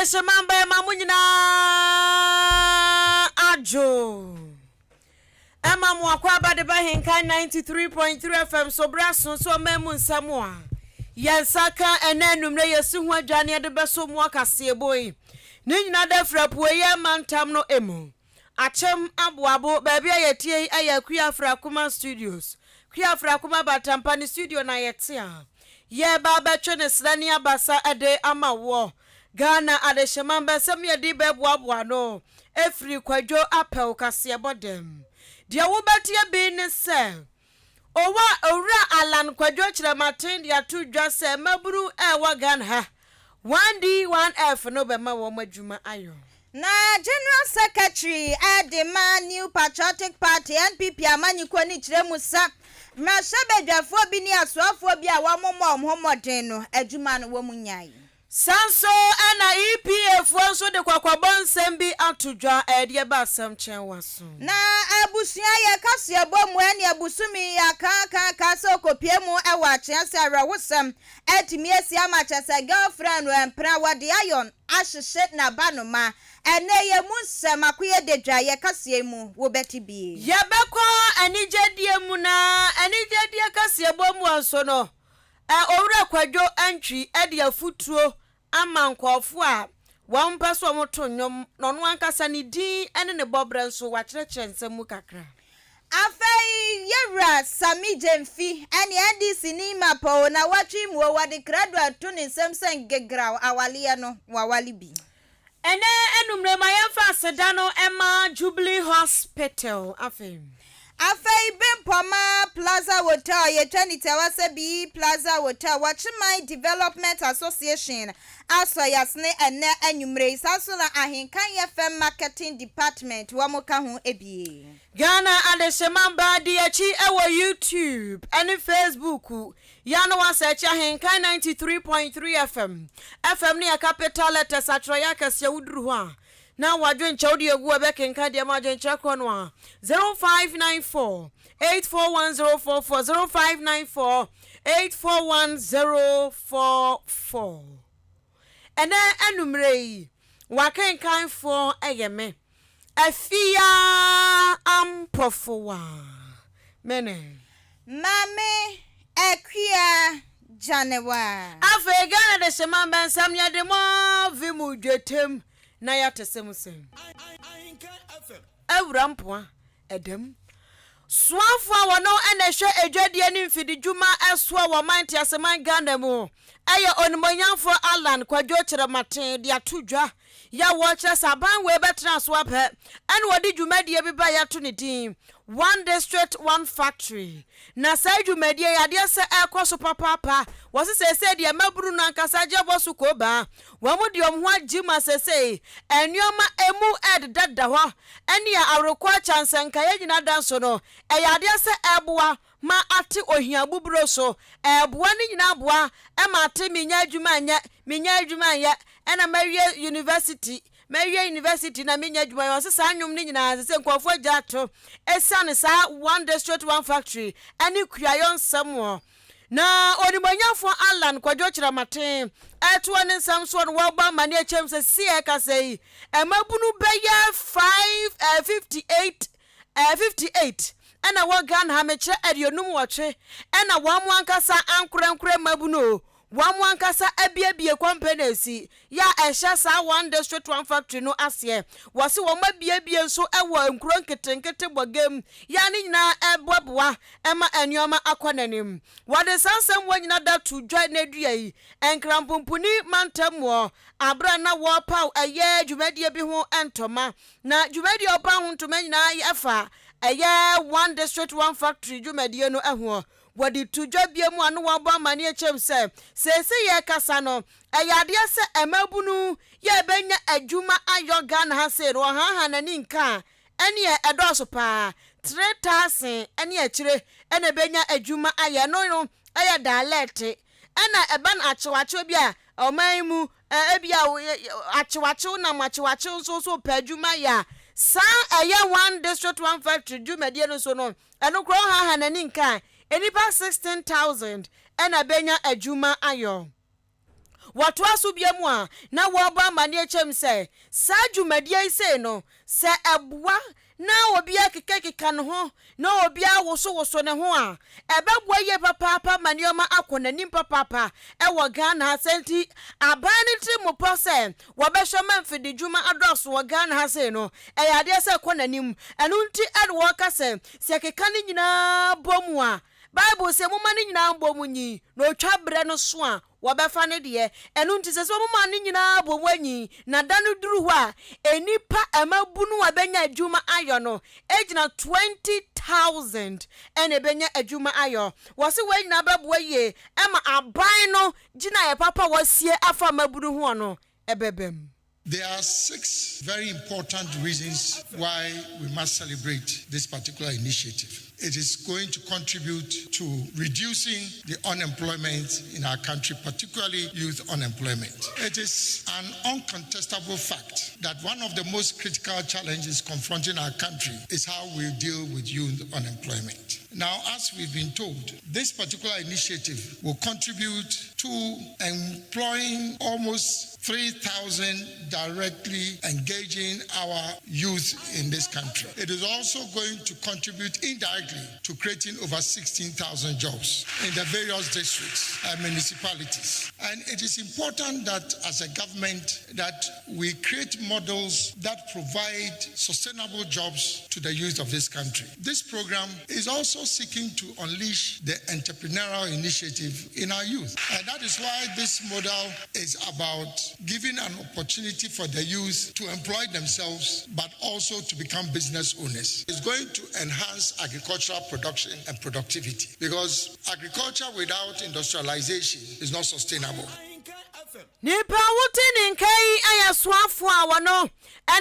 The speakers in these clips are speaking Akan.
adehyema mba yɛma mo nyinaa adwo. Ɛma mo akwaaba de ba Henkan 93.3 FM so berɛ aso sɛ ɔman mu nsɛm a yɛn nsa ka ɛnɛ anwummerɛ yɛsi ho adwa ne yɛde bɛso mo akaseɛbɔ yi. Ne nyinaa da firi apueeɛ mantam no mu. Akyem Aboabo, baabi a yɛtie yi yɛ Akua Afrakoma Studios. Akua Afrakoma Batampa ne studio na yɛte a yɛreba abɛtwe ne serɛ ne abasa de ama woɔ. Ghana adehyema mbɛsɛm yɛde bɛboaboa ano afiri Kwadwo Apɛw kaseɛbɔ dɛm. Deɛ wobɛteɛ bi ne sɛ, Owa Owura Allan Kwadwo Kyerematen de ato dwa sɛ mmabunu a ɛwɔ Ghana ha, 1D 1F no bɛma wɔn adwuma ayɔ. Na General Secretary de ma New Patriotic Party, NPP, amanyɔkuo no kyerɛ mu sɛ mmarahyɛbadwafoɔ bi ne asoafoɔ bi a wɔmmɔ wɔn ho mmɔden no, adwuma no wɔn nyae. Saa nso na EPA foɔ nso de kɔkɔbɔ nsɛm bi ato dwa ɛde ɛba asɛm kyɛn waso. Na abusua yɛ kaseɛbɔ mu ɛne abosome yi aka aka aka sɛ ɔkɔpie mu wɔ akyea sɛ awerɛhosɛm atumi asi ama kyɛsɛ girlfriend no mpena wɔde iron ahyehye nabanoma ɛnɛ yɛ mu nsɛm akoyɛ dadwa yɛ kaseɛ yi mu wobɛte bie. Yɛbɛkɔ anigyedie mu na anigyedie kaseɛbɔ mu nso no Owura Kwadwo Antwi de afutuo ama nkurɔfoɔ a wɔn pɛ sɛ wɔto nnwom na ɔno ankasa ne din ne ne bɔberɛ nso wakyerɛkyerɛ nsɛm mu kakra. Afei Yɛwura Sammy Gyamfi ne NDC ni mapa o na watwe mu o wɔde krado ato ne nsam sɛ ngegraw awaleɛ no wawale bi. Ɛnnɛ anummerɛ ma yɛmfa aseda no mma Jubilee Hospital afei. Afei Bempɔma Plaza Hotel, yɛtwa ne tiawa sɛ BE Plaza Hotel, Wɔkyeman Development Association asɔ yɛasene ɛnnɛ anwummerɛ yi, saa nso na Ahenkan FM Marketing Department wɔn ka ho bie. Ghana Adehyema Baa di akyi wɔ YouTube ne Facebook Yɛ a na woasɛɛkye Ahenkan 93.3 FM. FM no yɛ capital letters, atwerɛeɛ akɛseɛ, woduru hɔ a na w'adwenkyɛ wode agu hɔ bɛkenkan deɛ ma adwenkyerɛ korɔ no a 0594 841044 0594 841044. Ɛnɛ anummerɛ yi w'akenkanfoɔ yɛ me Afia Ampofowaa Mene. Maame Akua Gyanewaa. Afei Ghana de hyema mbɛnsɛm ne yɛde mo vi mu dwetem na yɛate se mo sɛn. Awura Mpoa Ɛdam soafo a wɔno na ɛhwɛ adwadie ne mfididwuma soɔ wɔ ɔman nteaseman Ghana mu yɛ Onimuonyamfoɔ Allan Kwadwo Kyerematen de ato dwa yɛ a wɔkyerɛ sɛ aban wei bɛtena so apɛ ɛna wɔde dwumadie bi ba yɛato ne din One District One Factory na saa dwumadie yi adeɛ sɛ ɛrekɔ so papaapa. Wɔse seesei deɛ mmabunu no ankasa agye abɔ so koobaa. Wɔn de wɔn ho agye mu a seesei nnoɔma ɛmu ɛrededada hɔ ɛne awerekɔ akyɛ ansɛnkaeɛ nyinaa da nso no ɛyɛ adeɛ sɛ ɛreboa ma ate ohia buburo so. Ɛreboa ne nyinaa boa ma ate mennya adwuma nyɛ, mennya adwuma nyɛ ɛna mawie university, mawie university na mennya adwuma nyɛ. Ɔse saa nnwom no nyinaa seesei nkurɔfoɔ agya ato ɛsiane saa One District One Factory ɛne kuayɔ nsɛm wɔ Na Onimuonyamfoɔ Allan Kwadwo Kyerematen ɛtoɔ ne nsɛm soɔ no wɔbɔ amaneɛ kyɛm sɛ sisi a ɛkasa yi mmabunu bɛyɛ 5 eh, 58 eh, 58 ɛna wɔ Ghana ha mekyerɛ 58 ɛna wɔn ankasa ankorɛnkorɛ mmabunu o wɔn ankasa abiebie kɔmpanasi yɛ a ɛhyɛ saa One District One Factory no aseɛ. Wɔse wɔn abiebie nso wɔ nkuro nketenkete bɔgam yɛ a ne nyinaa ɛboaboa ma nnoɔma akɔ n'anim. Wɔde saa nsɛm wɔ nyina da to dwa nnɛ dua yi Nkranpumpuni mantam muɔ aberɛ a na wɔrepaw ɛyɛ dwumadie bi ho ntoma. Na dwumadie a wɔpaw ho ntoma nyinaa ɛfa ɛyɛ One District One Factory dwumadie no hoɔ. Wɔde to dwa bio mu a na wɔabɔ amanneɛ kyerɛm sɛ, seesei yɛrekasa no, ɛyɛ adeɛ sɛ mmabunu yɛ bɛnya adwuma ayɔ Ghana ha sei no, ɔhaahaa n'ani nka a, ɛneɛ ɛdɔɔso paa. 3,000 ne akyire na ɛbɛnya adwuma ayɛ. Ɛno no yɛ daalɛɛte. Ɛna ɛba no akyewakyew bi a, ɔman yi mu, ebia akyewakyew nam akyewakyew nso so repɛ adwuma ayɛ a, saa ɛyɛ One District One Factory dwumadie no nso no, Ɛno koraa ɔhaha n'ani nka a, nnipa 16,000 na benya adwuma ayɔ. Wɔtoa so bio mu a, na wɔrebɔ amanneɛ kyɛm sɛ, saa dwumadie yi sei no, sɛ ɛboa na obiara kekakeka ne ho na obiara wosowoso ne ho a, ɛbɛboa yie papaapa ma nneɛma akɔ n'anim papaapa wɔ Ghana ha. Sɛ nti, aban no tirimupɔ sɛ wɔbɛhwɛ ma mfididwuma adɔɔso wɔ Ghana ha sei no, ɛyɛ adeɛ sɛ ɛkɔ n'anim. Ɛno nti na wɔreka sɛ, sɛ yɛkeka ne nyinaa bɔ mu a, Bible se, Momma ne nyinaa mbɔ mu nyin, na otwa berɛ no so a, wɔbɛfa ne deɛ. Ɛno nti, ɛsɛ sɛ wɔma ne nyinaa bɔ mu anyin, na da no duru hɔ a, nnipa mmabunu a ɛbɛnya adwuma ayɔ no gyina 20,000 na ɛbɛnya adwuma ayɔ. Wɔse wei nyinaa bɛboa yie ma aban no gyinaeɛ papa a wɔasie afa mmabunu hoɔ no bɛba mu. There are six very important reasons why we must celebrate this particular initiative. It is going to contribute to reducing the unemployment in our country, particularly youth unemployment. It is an uncontestable fact that one of the most critical challenges confronting our country is how we deal with youth unemployment. Now, as we've been told, this particular initiative will contribute to employing almost 3,000 directly engaging our youth in this country. It is also going to contribute indirectly to creating over 16,000 jobs in the various districts and municipalities. And it is important that as a government that we create models that provide sustainable jobs to the youth of this country. This program is also seeking to unleash the entrepreneurial initiative in our youth. And that is why this model is about giving an opportunity for the youth to employ themselves, but also to become business owners. It's going to enhance agricultural production and productivity because agriculture without industrialization is not sustainable. Nipa a wote ne nka yi yɛ soafoɔ a wɔno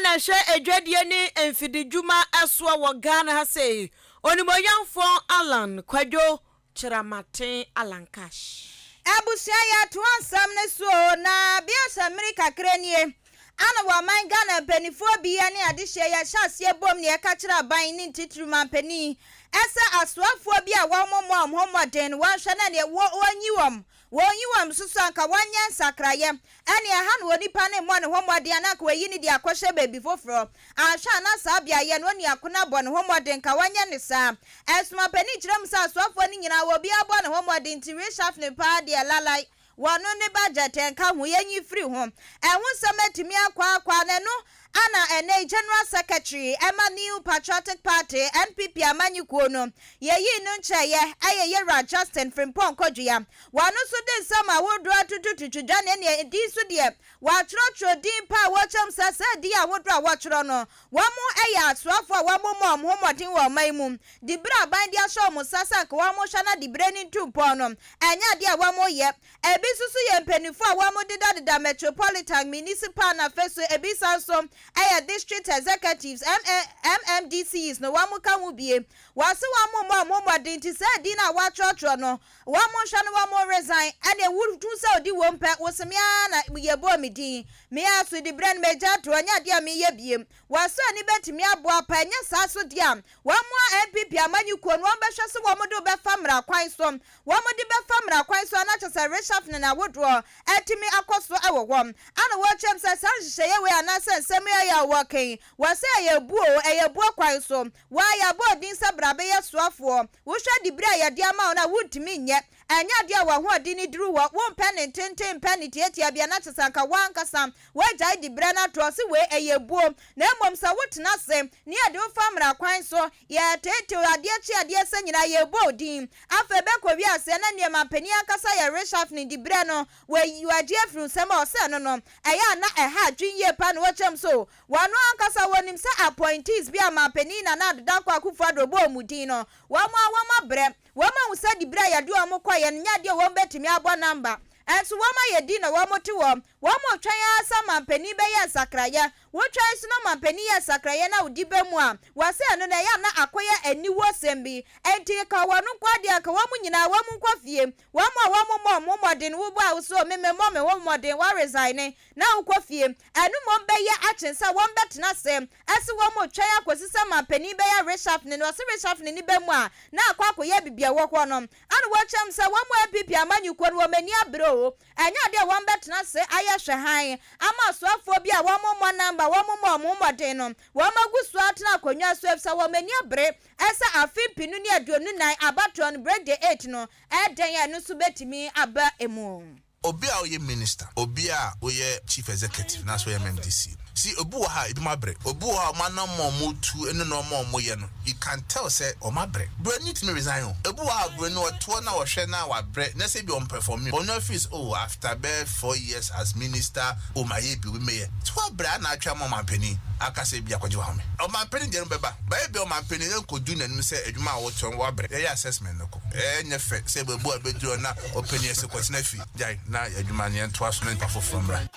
na ɛhwɛ adwadie ne mfididwuma soɔ wɔ Ghana ha sei, Onimuonyamfoɔ Allan Kwadwo Kyerematen Allan Cash. Abusua yɛtoa nsɛm no so o na bia sɛ mmere kakra nie ana wɔ aman Ghana mpaninfoɔ bi ne adehyeɛ yɛhyɛ aseɛ bom ne yɛka kyerɛ aban ne ntitiriw manpanin ɛsɛ asoafoɔ bi a wɔn mmɔ wɔn ho mmɔden no wɔnhwɛ na neɛ wɔnyi wɔn Wɔnyi wɔn nso so anka wɔnyɛ nsakraeɛ. Ɛnneɛ ɛha na onipa no mmɔ ne ho mmɔden anaa anka wɔayi no de akɔhyɛ baabi foforɔ. Anhwɛ a na saa beaeɛ no onua ko no abɔ ne ho mmɔden nka wɔnyɛ no saa. Ɛsomapanin kyerɛ mu sɛ asoafoɔ no nyinaa obiara bɔ ne ho mmɔden nti reshuffling paa deɛ lalai. Wɔno ne budget nka ho yɛnyi firi ho. Ɛho nsɛm atumi akɔ akɔ a na ɛno Ana ɛnnɛ yi General Secretary ɛma New Patriotic Party, NPP, amanyikuo no, yɛyii no nkyerɛeɛ ɛyɛ Yewura Justin Frimpong Kodua. Wɔno nso de nsɛm ahodoɔ atutututu dwa ne neɛ din nso deɛ wɔatwerɛtwerɛ din pa a wɔkyerɛ mu sɛ saa din ahodoɔ a wɔtwerɛ no wɔn yɛ asoafoɔ a wɔn mmɔ wɔn ho mmɔden wɔ ɔman mu diberɛ aban de ahyɛ wɔn nsa sɛ anka wɔn hwɛ na diberɛ no ntu mpɔn no ɛnyɛ adeɛ a wɔn yɛ. Ebi nso so yɛ mpanyinfoɔ a wɔdedadeda Metropolitan, Municipal na afei so ebi san nso yɛ District Executives, MMDCEs no wɔn ka ho bie. Wɔse wɔn mmɔ wɔn ho mmɔden nti saa din no a wɔatwerɛtwerɛ no wɔn nhwɛ no wɔn resign. Ɛneɛ wohu sɛ odi wom pɛ wose me ara na yɛbɔɔ me din. Me ara so diberɛ no magya ato ɛnyɛ adeɛ a meyɛ biem. Wɔse ani bɛtumi aboa paa ɛnyɛ saa so deɛ a wɔn a NPP amanyɔkuo no wɔn bɛhwɛ sɛ wɔn de wo bɛfa mmara kwan so Wɔde bɛfa mmara kwan so a na kyerɛ sɛ reshuffling ahodoɔ atumi akɔ so wɔ hɔ. Ana wɔkyerɛm sɛ saa nhyehyɛeɛ wei anaasɛ nsɛm yi a wɔka yi, wɔ sɛ ɛyɛ buo o, ɛyɛ buo kwan so. Wo a yɛabɔ wo din sɛ bra bɛyɛ soafoɔ, wohwɛ diberɛ a yɛde ama wo no a wontumi nyɛ. Ɛnyɛ adeɛ a w'ahoɔden no duru hɔ, wompɛ ne ntenten mpɛ ne tiatia bi a na kyerɛ sɛ anka w'ankasa woagyae diberɛ no ato hɔ sɛ wei ɛyɛ buo. Na mmom sɛ wotena ase na yɛde wo fa mmara kwan so, yɛteetew adeɛ kye adeɛ sɛ nyinaa yɛrebɔ wo din, Afei bɛkɔ wiase na nneɛma mpanin ankasa yɛ reshuffling de brɛ no, wɔayi wɔagye afiri wo nsam a ɔsɛe no no, ɛyɛ a na ɛha adwene yie paa na wɔkyerɛ mu so wɔn ankasa wɔnim sɛ appointees bi a manpanin Nana Addo Dankwa Akufo Addo bɔɔ wɔn din no wɔn ara wɔn abrɛ, wɔn ahu sɛ diberɛ a yɛde wɔn kɔeɛ no nyɛ adeɛ a wɔn bɛtumi abɔ number nso wɔn ayɛ din na wɔn te hɔ, wɔn retwɛn ara sɛ manpanin bɛyɛ nsakraeɛ. Wotwɛn so na ɔmanpanin yɛ nsakraeɛ na wodi bɛ mu a, wɔse ɛno no ɛyɛ a na akɔyɛ aniwuosɛm bi. Enti nka wɔn nko ara deɛ nka wɔn nyinaa wɔn nkɔ fie. Wɔn a wɔn mmɔ wɔn mmɔden, wobɔ a wose o me memmɔ me ho mmɔden, woaresigne na wokɔ fie. Ɛno mmom bɛyɛ akyen sɛ wɔn bɛtena ase se wɔn retwɛn akɔsi sɛ manpanin bɛyɛ reshuffling. Wɔse reshuffling no ba mu a na akɔ akɔyɛ biribi a ɛwɔ hɔ no. Ɛna wɔkyerɛ mu sɛ wɔn NPP amanyɔkuo no wɔn ani abere o. Ɛnyɛ adeɛ a wɔbɛtena ase ayɛ hwɛ hann ama asoafoɔ bi a wɔmmɔ namba, wɔmmɔ wɔn ho mmɔden no, wɔagu so atena akonnwa so efisɛ wɔn ani abere sɛ afe mpenu ne 24 abatoɔ no, break the eight no, ɛdɛn a ɛno nso bɛtumi aba mu. Obi a woyɛ minister, obi a woyɛ chief executive na sɛ woyɛ MMDC. See obi wɔ ha a ebinom abrɛ, obi wɔ hɔ a wɔn anamɔ a wɔtu ne nnoɔma a wɔyɛ no you can tell sɛ wɔn abrɛ. Broni tumi resign o. Obi wɔ hɔ a broni ɔtoɔ na ɔhwɛ na wabrɛ nyɛ sɛ ebia ɔmpɛfɔmi o, ɔno afeel sɛ oh after bɛyɛ 4 years as minister oh mayɛ bi obi mɛyɛ. Nti wabrɛ a na atwe ama ɔmanpanin aka sɛ ebia kɔgye wahome. Ɔmanpanin deɛ no bɛba but ebia ɔmanpanin ɛnkɔdu n'anim sɛ adwuma a wotoɔ no wabrɛ. Yɛyɛ assessment no kɔ. Ɛnyɛ fɛ sɛ baabu a ɛbɛduru hɔ na ɔpanin ɛsɛ kɔtena fie gyae na adwuma no yɛntoa so na nipa foforɔ mmra.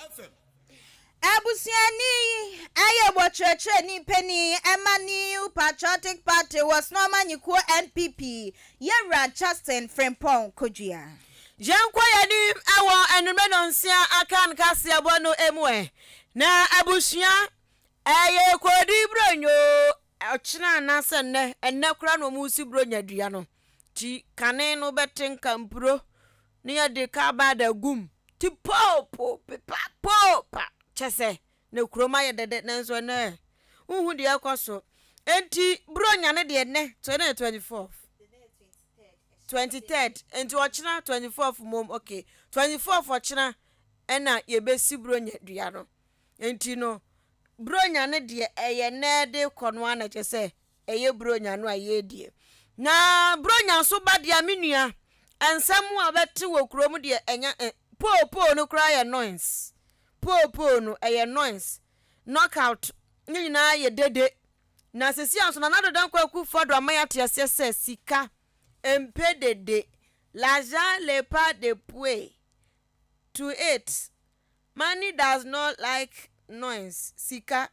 Abusuani yi yɛ ɔkyerɛkyerɛni panin ma New Patriotic Party wɔ Snow Amanyɔkuo NPP, Yɛwura Justin Frimpong Kodua. Yɛnkɔ yɛn anim wɔ anwummerɛ nnɔnsia Akan kaseɛbɔ no mu ɛ. Na abusua, ɛyɛ kɔdi buronya oo, ɔkyena anaasɛ nnɛ, ɛnnɛ koraa na wɔresi buronya dua no. Nti kane no wobɛte nka mpuro ne yɛde carbide agu mu ti poo pepa poo pa kyɛ sɛ na kurom ayɛ dɛdɛ nanso ɛnɛ wohu deɛ ɛkɔ so enti buronya no deɛ nnɛ 24 23rd enti ɔkyena 24th mmom okay 24th ɔkyena ɛna yɛbɛsi buronya dua no enti no buronya no deɛ ɛyɛ nnɛ de kɔ no ara na kyɛ sɛ Ɛyɛ Buronya no a yɛredie. Na Buronya nso ba deɛ a me nua, nsɛm a wobɛte wɔ kurom deɛ ɛnyɛ eh, poo poo no koraa yɛ noise. Poo poo no ɛyɛ noise. Knockout ne nyinaa yɛ dede. Na sɛsi a nso Nana Addo Dankwa Akufo-Addo ama yɛate aseɛ sɛ sika mpɛ dede. L'argent le pas de poe to it. Money does not like noise, sika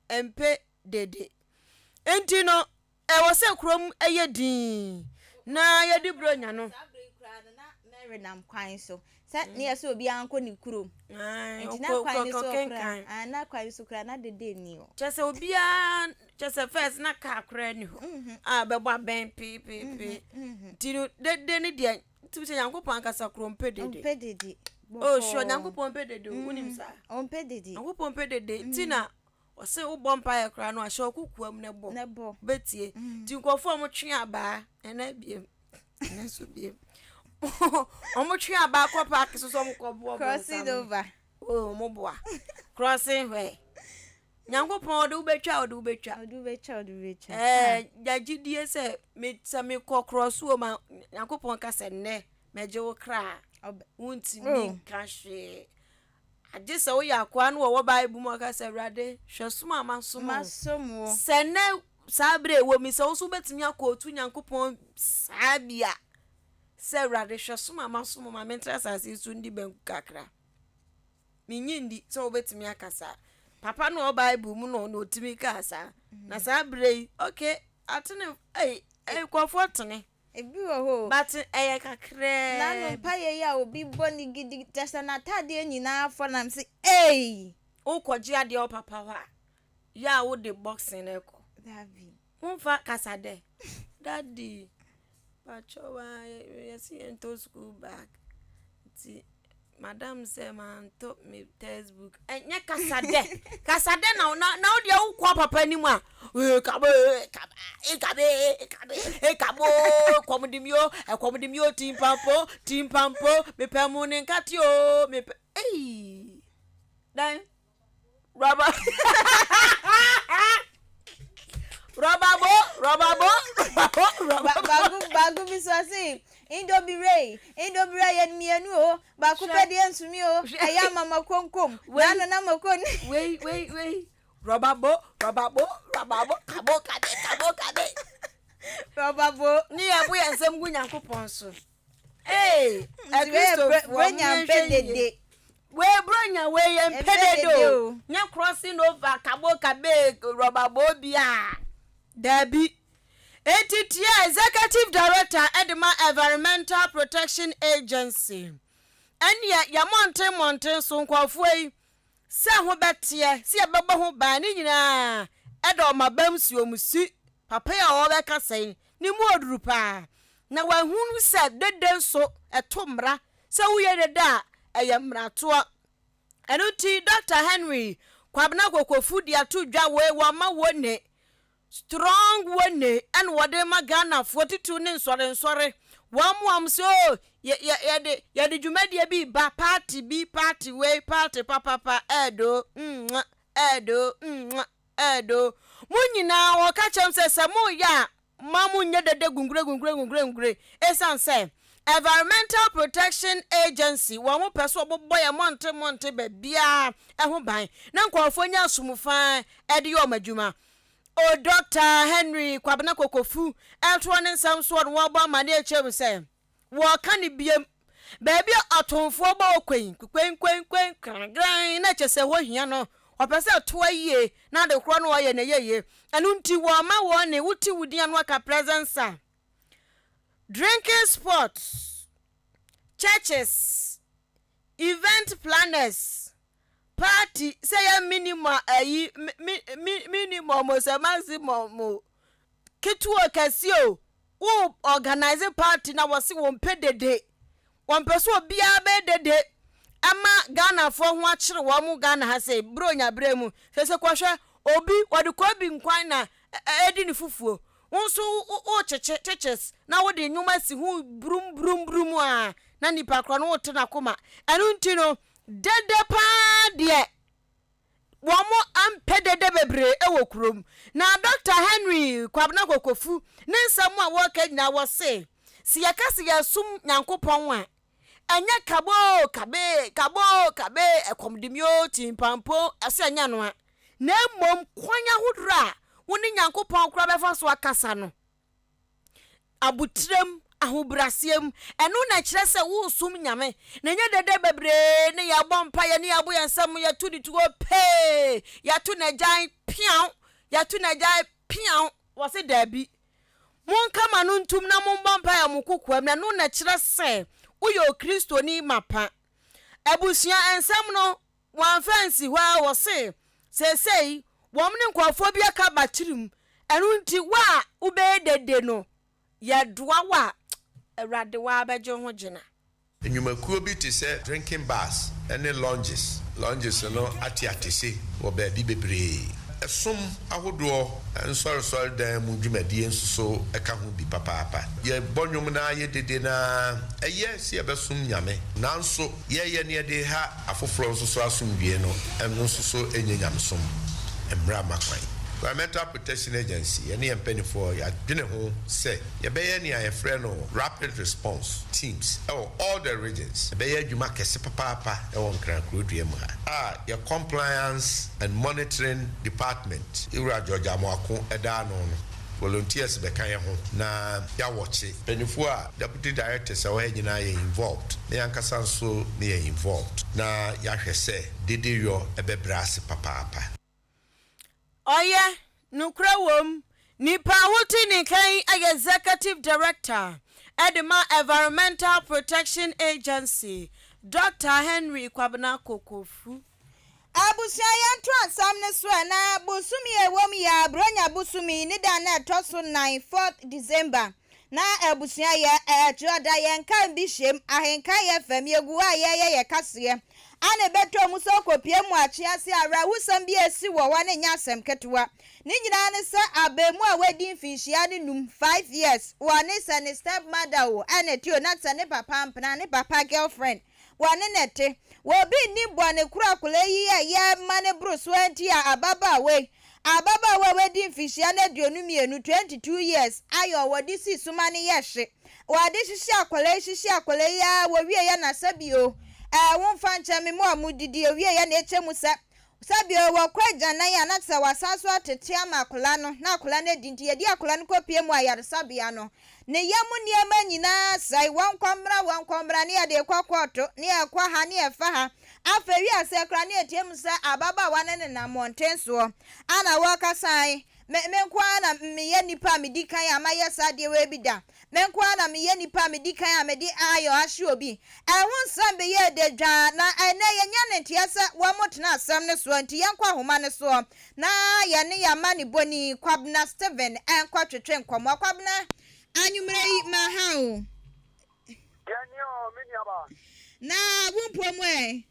mpɛ dede. Enti no, ɛwɔ sɛ kurom yɛ dinn na yɛde Buronya no. Saa bere yi koraa no, na Mary nam kwan so. Sɛ ne yɛ sɛ obiara nkɔ ne kurom. Nti na kwan no so koraa, na kwan no so koraa na dede nni hɔ. Kyerɛ sɛ obiara, kyerɛ sɛ first na kaa koraa nni hɔ a bɛbɔ abɛn peepeepee. Nti no dede no deɛ, nti sɛ Nyankopɔn ankasa koro ɔmpɛ dede. Ɔmpɛ dede. Oh sure, Nyankopɔn mpɛ dede o, wonim saa? Ɔmpɛ dede. Nyankopɔn mpɛ dede, nti na Ɔse wobɔ mpaeɛ koraa no a hyɛ wo kokoa mu na bɔ. Na bɔ. Wobɛtie. Nti nkurɔfoɔ a wɔtwe abaa ɛnɛ biem ɛnɛ nso biem. Wɔtwe abaa kɔ paaki so sɛ wɔkɔ boɔ Crossing over. Oh, wɔn boa. Crossing where? Nyankopɔn ɔde wobɛtwa ɔde wobɛtwa. Ɔde wobɛtwa ɔde wobɛtwa. Ɛɛ gya gyidie sɛ me sɛ mekɔ cross o ma Nyankopɔn ka sɛ nnɛ mɛgye wo kra. Wontumi nka hwee. Agye sɛ woyɛ akoa no wɔwɔ Bible mu ɔka sɛ, Awurade, hwɛ som a masom wo. Sɛ nnɛ saa berɛ a ɛwɔ mu yi, sɛ wo nso wobɛtumi akɔɔtu Nyankopɔn saa bi a, sɛ Awurade, hwɛ som a masom wo, ma mentra asase yi so ndi banku kakra. Mennye nni sɛ wobɛtumi aka saa. Papa no a ɔwɔ Bible mu no na ɔtumi kaa saa. Na saa berɛ yi, okay, atene, ei, nkurɔfoɔ tene. Ebi wɔ hɔ o. But ɛyɛ kakraa bi. N'ano mpaeɛ yi a obi bɔ no gidi kyerɛ sɛ n'ataadeɛ nyinaa afɔ nam se eii. Wokɔgye adeɛ wɔ papa hɔ a, yɛ a wode boxing no kɔ. Dabi. Womfa kasa dɛ. Daddy, pakyɛw a yɛse yɛntɔ school bag nti Madam sɛ mantɔ me textbook. Ɛnyɛ kasa dɛ. Kasa dɛ na na na wo deɛ wokɔ papa anim a kabe kabe kabe kabe kabo kɔm de mi o ɛkɔm de mi o timpampo timpampo mepɛ mu ne nkate o mepɛ ei dan Rɔba rɔba bo rɔba bo rɔba bo. Baako baako bi so ɔse indobirei indobirei yɛ mmienu o baako pɛ deɛ nsumi o ɛyɛ amama konkom n'ano na mako ni. Wei wei wei rɔba bo rɔba bo rɔba bo kabo kabe kabo kabe. Rɔba bo. Ne yɛ bo yɛn nsam gu Nyankopɔn so. Ee, Akristofoɔ mo yɛnhwɛ yie. Wei Buronya wei yɛmpɛ dede o, nyɛ crossing over kabo kabe rɔba bɔ biara, daabi. Enti tia Executive Director de ma Environmental Protection Agency, ɛnneɛ yɛn mmɔnten mmɔnten so nkurɔfoɔ yi sɛ ho bɛteɛ, sɛ yɛbɛbɔ ho ban, ne nyinaa ɛda wɔn abam si wɔn si. Papa yi a ɔrebɛkasa yi, ne mu ɔduru paa, na wahunu sɛ dede nso ɛto mmara, sɛ woyɛ dede a, ɛyɛ mmaratoɔ. Ɛno nti Dɔkta Henry Kwabena Kokofu de ato dwa wei, wɔma wone Strong wone ɛna wɔde ma Ghanafoɔ titiriw ne nsɔrensɔre. Wɔn mo a wɔn sɛ oh yɛ yɛ yɛde yɛde dwumadie bi ba party bi party wei party papapa ɛɛdoo mwah ɛɛdoo mwah ɛɛdoo. Mo nyinaa wɔka kyerɛ mo sɛ sɛ moyɛ a mma mo nyɛ dede gungure gungure gungure gungure esiane sɛ Environmental Protection Agency wɔn mo pɛ so wɔbobɔ yɛn mmɔnten mmɔnten baabiara ho ban na nkurɔfoɔ nya asomfaa faa de yɛ wɔn adwuma. O Dɔkta Henry Kwabena Kokofu ɛtoɔ ne nsɛm soɔ no wɔbɔ amaneɛ kyerɛ mu sɛ wɔka no biam baabi a ɔtomfoɔ bɔ okwen kwenkwenkwen krangran na kyɛ sɛ hɔ hia no ɔpɛ sɛ ɛtoa yie na ade korɔ no ɔyɛ na ɛyɛ yie ɛno nti wɔma wɔn ne wote wo din ano aka presence a drinking spots churches event planners Party sɛ yɛ minimum ayi mi mi minimum o sɛ maximum o ketewa o kɛseɛ o wo organize party na wɔse wɔn pɛ dede wɔn pɛ sɛ obiara bɛyɛ dede ɛma Ghanafoɔ ho akyere wɔn mo Ghana ha sɛ buronya berɛ mu sɛ sɛ kɔhwɛ obi wɔde kɔbi nkwan na ɛdi ne fufuo wo nso wo kyekye kyekye na wode nnwoma si ho brum brum brum a na nipa korɔ no wote n'akoma ɛno nti no Dede paa deɛ, wɔampɛ dede bebree wɔ kurom. Na Dɔkta Henry Kwabena Kokofu ne nsɛm a wɔreka nyinaa wɔse, sɛ yɛka sɛ yɛresom Nyankopɔn a, ɛnyɛ kaboo kabee, kaboo kabee, ɛkɔm de me oo, timpampoo, ɛsɛ ɛnyɛ ɛno a. Na mmom kwan ahodoɔ a wo ne Nyankopɔn koraa bɛfa so akasa no, aboterɛm, ahobrɛaseɛ mu. Ɛno na ɛkyerɛ sɛ woresom Nyame. Na ɛnyɛ dede bebree ne yɛbɔ mpaeɛ ne yɛabo yɛn nsam, yɛto ne tuo pee, yɛto n'agyan peaw, yɛto n'agyan peaw. Wɔse daabi. Monka mo ano ntom na mombɔ mpaeɛ mo kokoam, na ɛno na ɛkyerɛ sɛ woyɛ Okristoni mapa. Abusua nsɛm no Wɔamfa ansi hɔ ara, wɔse seesei wɔn ne nkurɔfoɔ bi aka abatirim, ɛno nti wo a wobɛyɛ dede no, yɛdoa wo a, Awurade wo ara bɛgye wo ho gyina. Nnwumakuo bi te sɛ drinking bars ne lounges, lounges no ate atese wɔ baabi bebree. Ɛsom ahodoɔ nsɔresɔre dan mu dwumadie nso so ka ho bi papaapa. Yɛbɔ nnwom no ara, yɛ dede no ara, ɛyɛ sɛ yɛbɛsom Nyame, nanso yɛyɛ nea ɛde ha afoforɔ nso so asomdwoeɛ no, ɛno nso so nyɛ nyamesom mmara mma kwan. Environmental Protection Agency, yɛne yɛn mpaninfoɔ yɛadwene ho sɛ yɛbɛyɛ nea yɛfrɛ no Rapid Response Teams wɔ all the regions. Ɛbɛyɛ adwuma kɛse papaapa wɔ Nkran kurodua mu ha a yɛ Compliance and Monitoring Department Wura George Amoako da ano no. Volunteers bɛka yɛn ho na yɛawɔkye. Mpaninfoɔ a Deputy Directors a ɛwɔ ha nyinaa yɛ involved, me ankasa nso me yɛ involved na yɛahwɛ sɛ dedeyɔ bɛbrɛ ase papaapa. Ɔyɛ, nokorɛ wom, nipa a wote ne nka yi yɛ Executive Director de ma Environmental Protection Agency, Dɔkta Henry Kwabena Kokofu. Abusua yɛnto asɛm no so ɛ na bosome a ɛwɔ mu yi ara Buronya bosome yi ne da a na ɛtɔ so nan, fourth December, na abusua yɛ ɛkyerɛ da yɛn nkae bi hyɛm, ahenkae FM, yɛgu hɔ a yɛyɛ yɛ kaseɛ a na ɛbɛtɔ mu sɛ ɔkɔpie mu akye ase awerɛhosɛm bi a ɛsi wɔ hɔ no nyɛ asɛm ketewa. Ne nyinaa ne sɛ abaamua a wadi mfinhyia ne num, five years, wɔ ne sɛ ne step mother o ɛna ɛte o na sɛ ne papa mpena, ne papa girlfriend, Wɔne no te. Wɔ obi nnim bɔne koro akwadaa yi yɛ yɛ ma no boro so ara nti a ababaawa yi, ababaawa a wadi mfehyia no 22, 22 years, ayɛ ɔ wɔde si so ma no yɛ hye. Wɔde hyehye akwadaa yi hyehye akwadaa yi ara wɔwie yɛ na sɛbi o, ɛɛ womfa nkyɛ me mo a modidi, owie yɛ na ɛkyɛ mu sɛ. Sɛbio wɔkɔ agyanan a na kyerɛ sɛ wɔasan so atete ama akwadaa no na akwadaa no adi nti yɛde akwadaa no kɔpue mu ayaresabea no ne yam nneɛma nyinaa sɛe wɔnkɔ mmra wɔnkɔ mmra ne yɛde kɔ kɔɔto ne yɛkɔ ha ne yɛfa ha afei wiase koraa ne yɛtie mu sɛ ababaawa no nenam mmɔnten soɔ ana wɔkasa ae me me nko ara na meyɛ nipa a medi kan a mayɛ saa adeɛ wei bi da Me nko ara na meyɛ nipa a medi kan a mede ayɔ ahye obi. Ɛho nsɛm beyɛɛ dɛ dwaa, na ɛnnɛ yɛanya ne nteɛ sɛ wɔtena asɛm no soɔ, nti yɛnkɔ ahoma no soɔ na yɛne yɛn amanebɔni Kwabena Stephen nkɔtwetwe nkɔmmɔ. Kwabena, anwummerɛ yi maha o. Yɛne o, me nuabaa. Na wo mpo mu ɛ?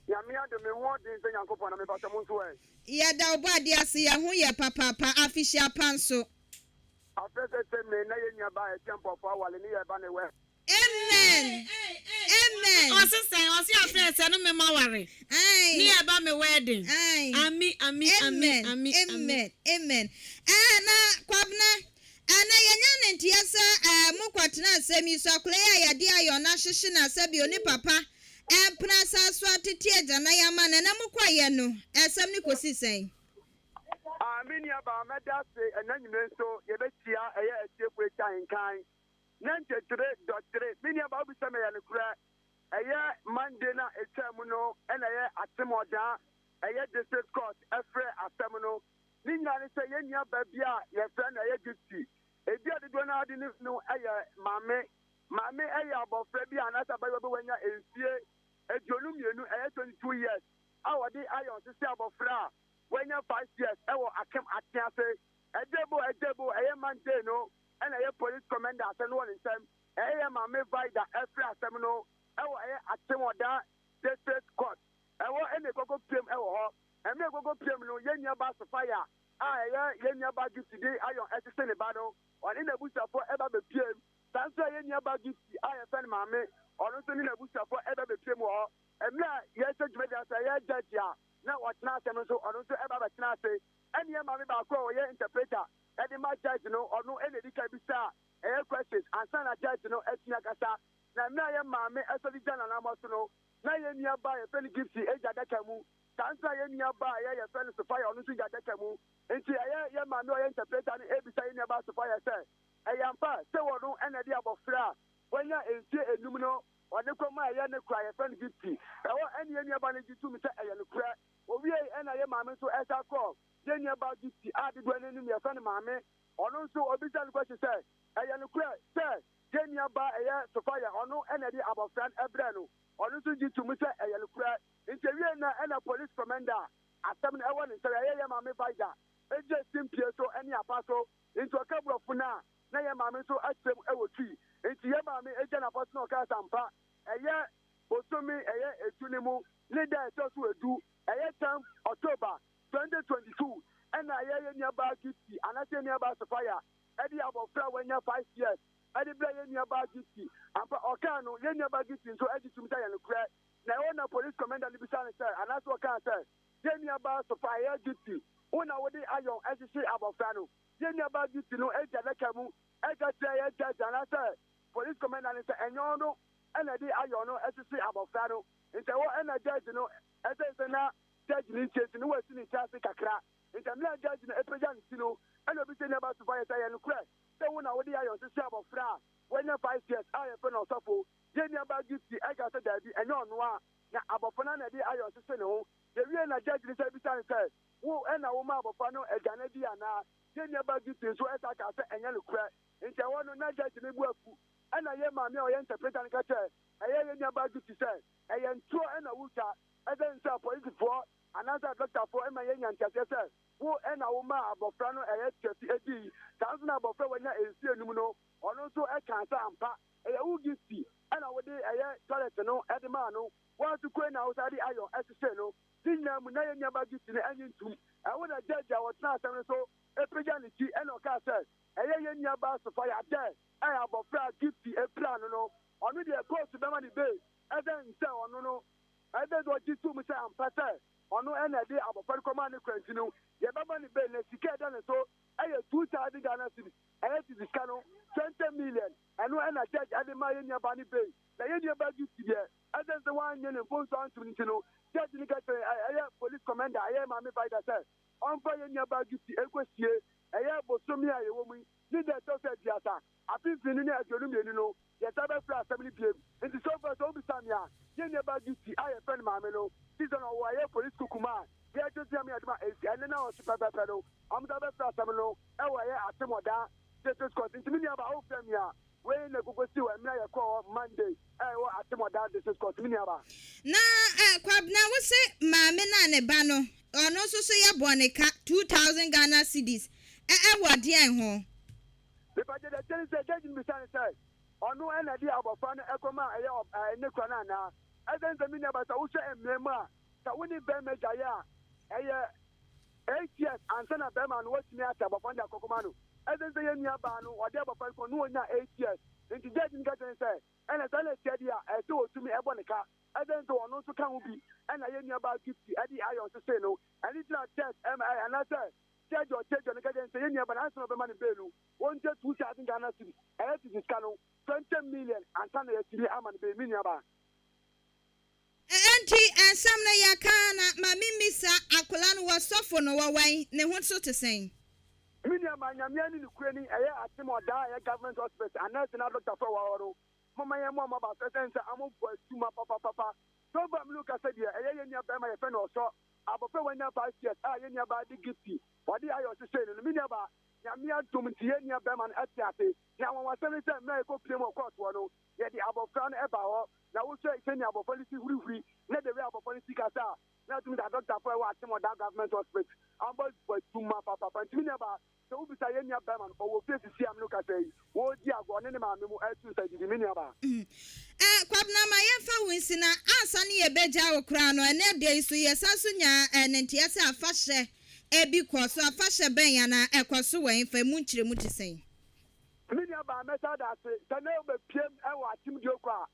Nyame adom, me ho ɔden sɛ Nyankopɔn, na mepakyɛ mo nso ɛ? Yɛda Ɔbɔadeɛ ase, yɛn ho yɛ papaapa, afehyia pa nso. Afei sɛ sɛ me na yɛ nua baa ɛkyɛ mpɔfo awale ne yɛ ba ne wɛ. Amen amen. Ɔse sɛn ɔse afei sɛ no me ma ware ne yɛ ba me wedding ami ami ami ami ami. Amen amen ɛɛ na Kwabena ɛnɛ yɛnya ne nteɛ sɛ ɛɛ mo kɔ tena asɛm yi so akora yi a yɛde ayɔn ahyehye na sɛbi oni papa ɛmpena saa so atete agyanan ama no ɛnɛ mo kɔ yɛ no ɛsɛm no kɔsi sɛn. Ah, me nua baa, mɛda ase ɛnɛ anwummere nso yɛbɛhyia ɛyɛ atiefo akyi ahenkan ne nkyekyere dɔkyere. Me nua baa, wobisa me ɛyɛ nokorɛ, ɛyɛ Monday no a ɛtwaa mu no ɛna ɛyɛ Atemɔdaa, ɛyɛ District Court ɛfrɛ asɛm no. Ne nyinaa ne sɛ yɛn nua baa bi a yɛfrɛ no ɛyɛ Gipsy, ebi a dodoɔ no ara de ne no ɛyɛ Maame. Maame ɛyɛ abɔfra bi a anaasɛ abayewa bi a wanya mfie 22, ɛyɛ 22 years, a wɔde iron sese abɔfra a wanya 5 years ɛwɔ Akem Atease. Ɛdebo ɛdebo ɛyɛ Monday no ɛna ɛyɛ police commander asɛm no wɔ ne nsam. Ɛyɛ yɛ maame Vida ɛfrɛ asɛm no ɛwɔ ɛyɛ Akyem Oda District Court. Ɛwɔ ɛna ekoko piem ɛwɔ hɔ. Ɛmɛ ekoko piem no, yɛn nua ba Sofia a ɛyɛ yɛn nua ba Gifty de iron ɛsese ne ba no, ɔne n'abusuafoɔ ɛba bɛpiem. Saa nso a yɛn nua ba Gifty a yɛfrɛ no maame, ɔno nso ne n'abusuafoɔ ɛba bɛpiem wɔ hɔ. Mmerɛ a yɛhyɛ dwumadi ase, ɛyɛ judge a na ɔtena asɛm no so, ɔno nso ɛba bɛtena ase. Ɛne yɛn maame baako a ɔyɛ interpreter ɛde ma judge no, ɔno ɛna edi kan bisa ɛyɛ questions ansa na judge no atumi akasa. Na mmerɛ a yɛn maame ɛsɔ de gya n'anammɔ so no, na yɛn nua ba a yɛfrɛ no Gifty egya adaka mu. Saa nso na yɛn nua ba a ɛyɛ yɛfrɛ no Sophia, ɔno nso gya adaka mu. Nti ɛyɛ yɛn maame a ɔyɛ interpreter no ebisa yɛn nua ba Sophia sɛ ɛyɛ ampa sɛ wɔno ɛna ɛde abɔfra a wanya mfie 5 no ɔde kɔma ɛyɛ ne kora yɛfrɛ no Gifty. Ɛhɔ ɛne yɛn nua ba no gye tom sɛ ɛyɛ nokorɛ. Owiei ɛna yɛn maame nso ɛsa kɔɔ yɛn nua ba Gifty a dodoɔ no anim yɛfrɛ no maame. Ɔno nso obisa no question sɛ ɛyɛ nokorɛ sɛ yɛn nua ba ɛyɛ Sophia ɔno ɛna ɛde abɔfra no ɛbrɛ no. Ɔno nso gye tom sɛ ɛyɛ nokorɛ. Nti ewiei no ɛna police commander asɛm no ɛwɔ ne nsam ɛyɛ yɛn maame Vida egye simpie so ɛne apa so. Nti ɔka borɔfo no a na yɛn maame nso akyerɛ mu ɛwɔ Twi. Nti yɛn maame egya n'apa so na ɔkaa sɛ ampa ɛyɛ bosome ɛyɛ 10 ne mu ne da ɛtɔ so 10, ɛyɛ 10 October 2022, ɛna ɛyɛ yɛn nua baa Gifty anaasɛ yɛn nua baa Sophia ɛde abɔfra a wanya 5 years ɛde brɛ yɛn nua baa Gifty. Ampa ɔkaa no, yɛn nua baa Gifty nso agye tom sɛ ɛyɛ nokorɛ. Na ɛhɔ na police commander no bisa no sɛ anaasɛ ɔkaa sɛ, yɛn nua baa Sophia Gifty, wo na wode iron ɛhyehye abɔfra no? Yɛn nua baa Gifty no agya adaka mu ɛka kyerɛ yɛn judge anaasɛ police commander no sɛ ɛnyɛ ɔno ɛna ɛde iron no ɛhyehye abɔfra no. Nti ɛhɔ ɛna judge no ɛsɛ sɛ na judge no ntie nti no wasi ne ti ase kakra. Nti mmerɛ a judge no apagya ne ti no, ɛna obi sɛ nua baa Sophia sɛ ɛyɛ nokorɛ sɛ wo na wode iron hyehye abɔfra a wanya 5 years a yɛfrɛ no ɔsɔfo? Yɛn nua baa Gifty ɛka sɛ daabi, ɛnyɛ ɔno a, na abɔfra no na ɛde iron hyehye ne ho. Yɛwie na judge no sɛ bisa no sɛ wo ɛna woma abɔfra no aduane di anaa? Yɛn nua baa Gifty nso ɛsa kaa sɛ ɛnyɛ nokorɛ. Nti ɛhɔ no na judge no bo afu. Ɛna yɛn maame a ɔyɛ interpreter no ka kyerɛ ɛyɛ yɛn nua baa Gifty sɛ ɛyɛ ntorɔ ɛna wotwa, ɛsɛ sɛ apolisifoɔ anaasɛ adɔktafoɔ ɛma yɛnya nteaseɛ sɛ wo ɛna woma abɔfra no ɛyɛ tiafi edi. Saa nso na abɔfra wanya mfie 5 no, ɔno nso ɛkaa sɛ ampa ɛyɛ wo Gifty ɛna wode ɛyɛ toilet no ɛde maa no, wɔn nso kue na wosan de iron ɛhyehyee no. Ne nyinaa mu na yɛn nua baa Gifty no ɛnye ntum. Ɛhɔ na judge a ɔtena asɛm no so epagya ne ti ɛna ɔkaa sɛ ɛyɛ yɛn nua baa Sophia dɛ ɛyɛ abɔfra a Gifty epira no no, ɔno deɛ court bɛma ne bail ɛsɛ sɛ ɔno no ɛsɛ sɛ ɔgye tom sɛ ampa sɛ ɔno ɛna ɛde abɔfra no kɔmaa ne kora nti no yɛbɛma ne bail na sika ɛda ne so. Ɛyɛ 2,000 Ghana cedis, ɛyɛ tete sika no 20 million. Ɛno ɛna judge ɛde maa yɛn nuabaa no bail. Na yɛn nuabaa Gifty deɛ, ɛsiane sɛ wanyɛ ne mfomsoɔ antom no nti no, judge no ka kyerɛɛ ɛyɛ police commander, ɛyɛ Maame Vida sɛ ɔmfa yɛn nuabaa Gifty nkɔsie. Ɛyɛ bosome a yɛwɔ mu yi ne da ɛtɔ so 30, afe 2022 no, yɛsan bɛfrɛ asɛm no biom. Nti so far sɛ wobisa me a, yɛn nuabaa Gifty a yɛfrɛ no Maame no, season ɔwɔ ɛyɛ police kukum a yɛto so Nyame adom a ɛsi ɛnnɛ na ɔtwe pɛpɛpɛ no, wɔn san bɛfrɛ asɛm no ɛwɔ ɛyɛ Atemɔda District Court. Nti me nuabaa wofrɛ me a, wei na ɛkɔkɔsii wɔ mmerɛ a yɛkɔɔ hɔ Monday a ɛwɔ Atemɔda District Court, me nuabaa. Na eh, Kwabena wo se maame no a ne ba no, ɔno nso so yɛ bɔ ne ka 2000 Ghana cedis, ɛ ɛwɔ deɛn ho? Mepa gye deɛ kyɛne sɛ judge no bisa no sɛ ɔno ɛna de abɔfra no ɛkɔma ɛyɛ ɔ ɛɛ ne kura no anaa? Ɛsɛne sɛ me nuabaa sɛ wohwɛ mmerɛ mu a sɛ wo ne bɛrima gyaeɛ a ɛyɛ 8 years ansa na bɛrima no watumi ate abɔfra no de akɔkɔma no. Ɛsɛne sɛ yɛn nuabaa no ɔde abɔfra no kɔ no wɔnya 8 years, nti judge no ka kyerɛ no sɛ ɛna saa na ɛtia deɛ a ɛsɛ wɔtumi ɛbɔ ne ka, ɛsɛne sɛ ɔno nso ka ho bi ɛna yɛn nuabaa Gifty ɛde ayɔ sese no. Ɛne gyina judge ɛma ɛ anaasɛ judge ɔkyɛ no ka kyerɛ no sɛ yɛn nuabaa no ansa na ɔbɛma no bail no, wɔntua 2,000 Ghana cedis, ɛyɛ tete sika no 20 million, ansa na yɛatumi ama no bail, me nuabaa. Enti nsɛm no yɛka na ma memmisa, akwadaa no wɔsɔfo no wɔwɛn ne ho so te sɛn? Me nuabaa, Nyame ani ne kure ni ɛyɛ Atem Ɔdaa ɛyɛ government hospital anɛɛse na doctor fo wɔ hɔ no, moma yɛn mo ɔmo aba so ɛsɛn sɛ ɔmo bɔ adwuma papapapa. So far me no kasa deɛ, ɛyɛ yɛn nua bɛrima yɛfɛ no Ɔsɔ, abɔfra wanya 5 years a yɛn nua baa de Gifty ɔde ayɛ ɔhyehyɛ no. Me nua baa, Nyame adom nti yɛn nua bɛrima no ɛte ase. Na anwanwasɛm ne sɛ mmerɛ yɛkɔ pie mu wɔ court hɔ no, yɛde abɔfra no ɛba hɔ na wohwɛ sɛnea abɔfra no si hurihuri na de wei abɔfra no si kasa a na atumi da doctor fo ɛwɔ Atem Ɔda government hospital ambɔ bɔ adwuma papapa. Nti me nua baa, sɛ wobisa yɛn nua bɛrima no, ɔwɔ fie sisi a me no kasa yi, wɔredi agorɔ, ɔne ne maame mu ɛtu nsa didi, me nua baa. Kwabena, ma yɛmfa wo nsi na ansa ne yɛbɛgya wo koraa no, ɛnɛ da yi so yɛsan so nya ne nteɛ sɛ afahyɛ bi kɔ so. Afahyɛ bɛn anaa ɛkɔ so wɔ ɛmfa mu nkyerɛmu te sɛn? Me nua baa, mɛsa da ase sɛ na wobɛpiem ɛwɔ Akyem Dioko a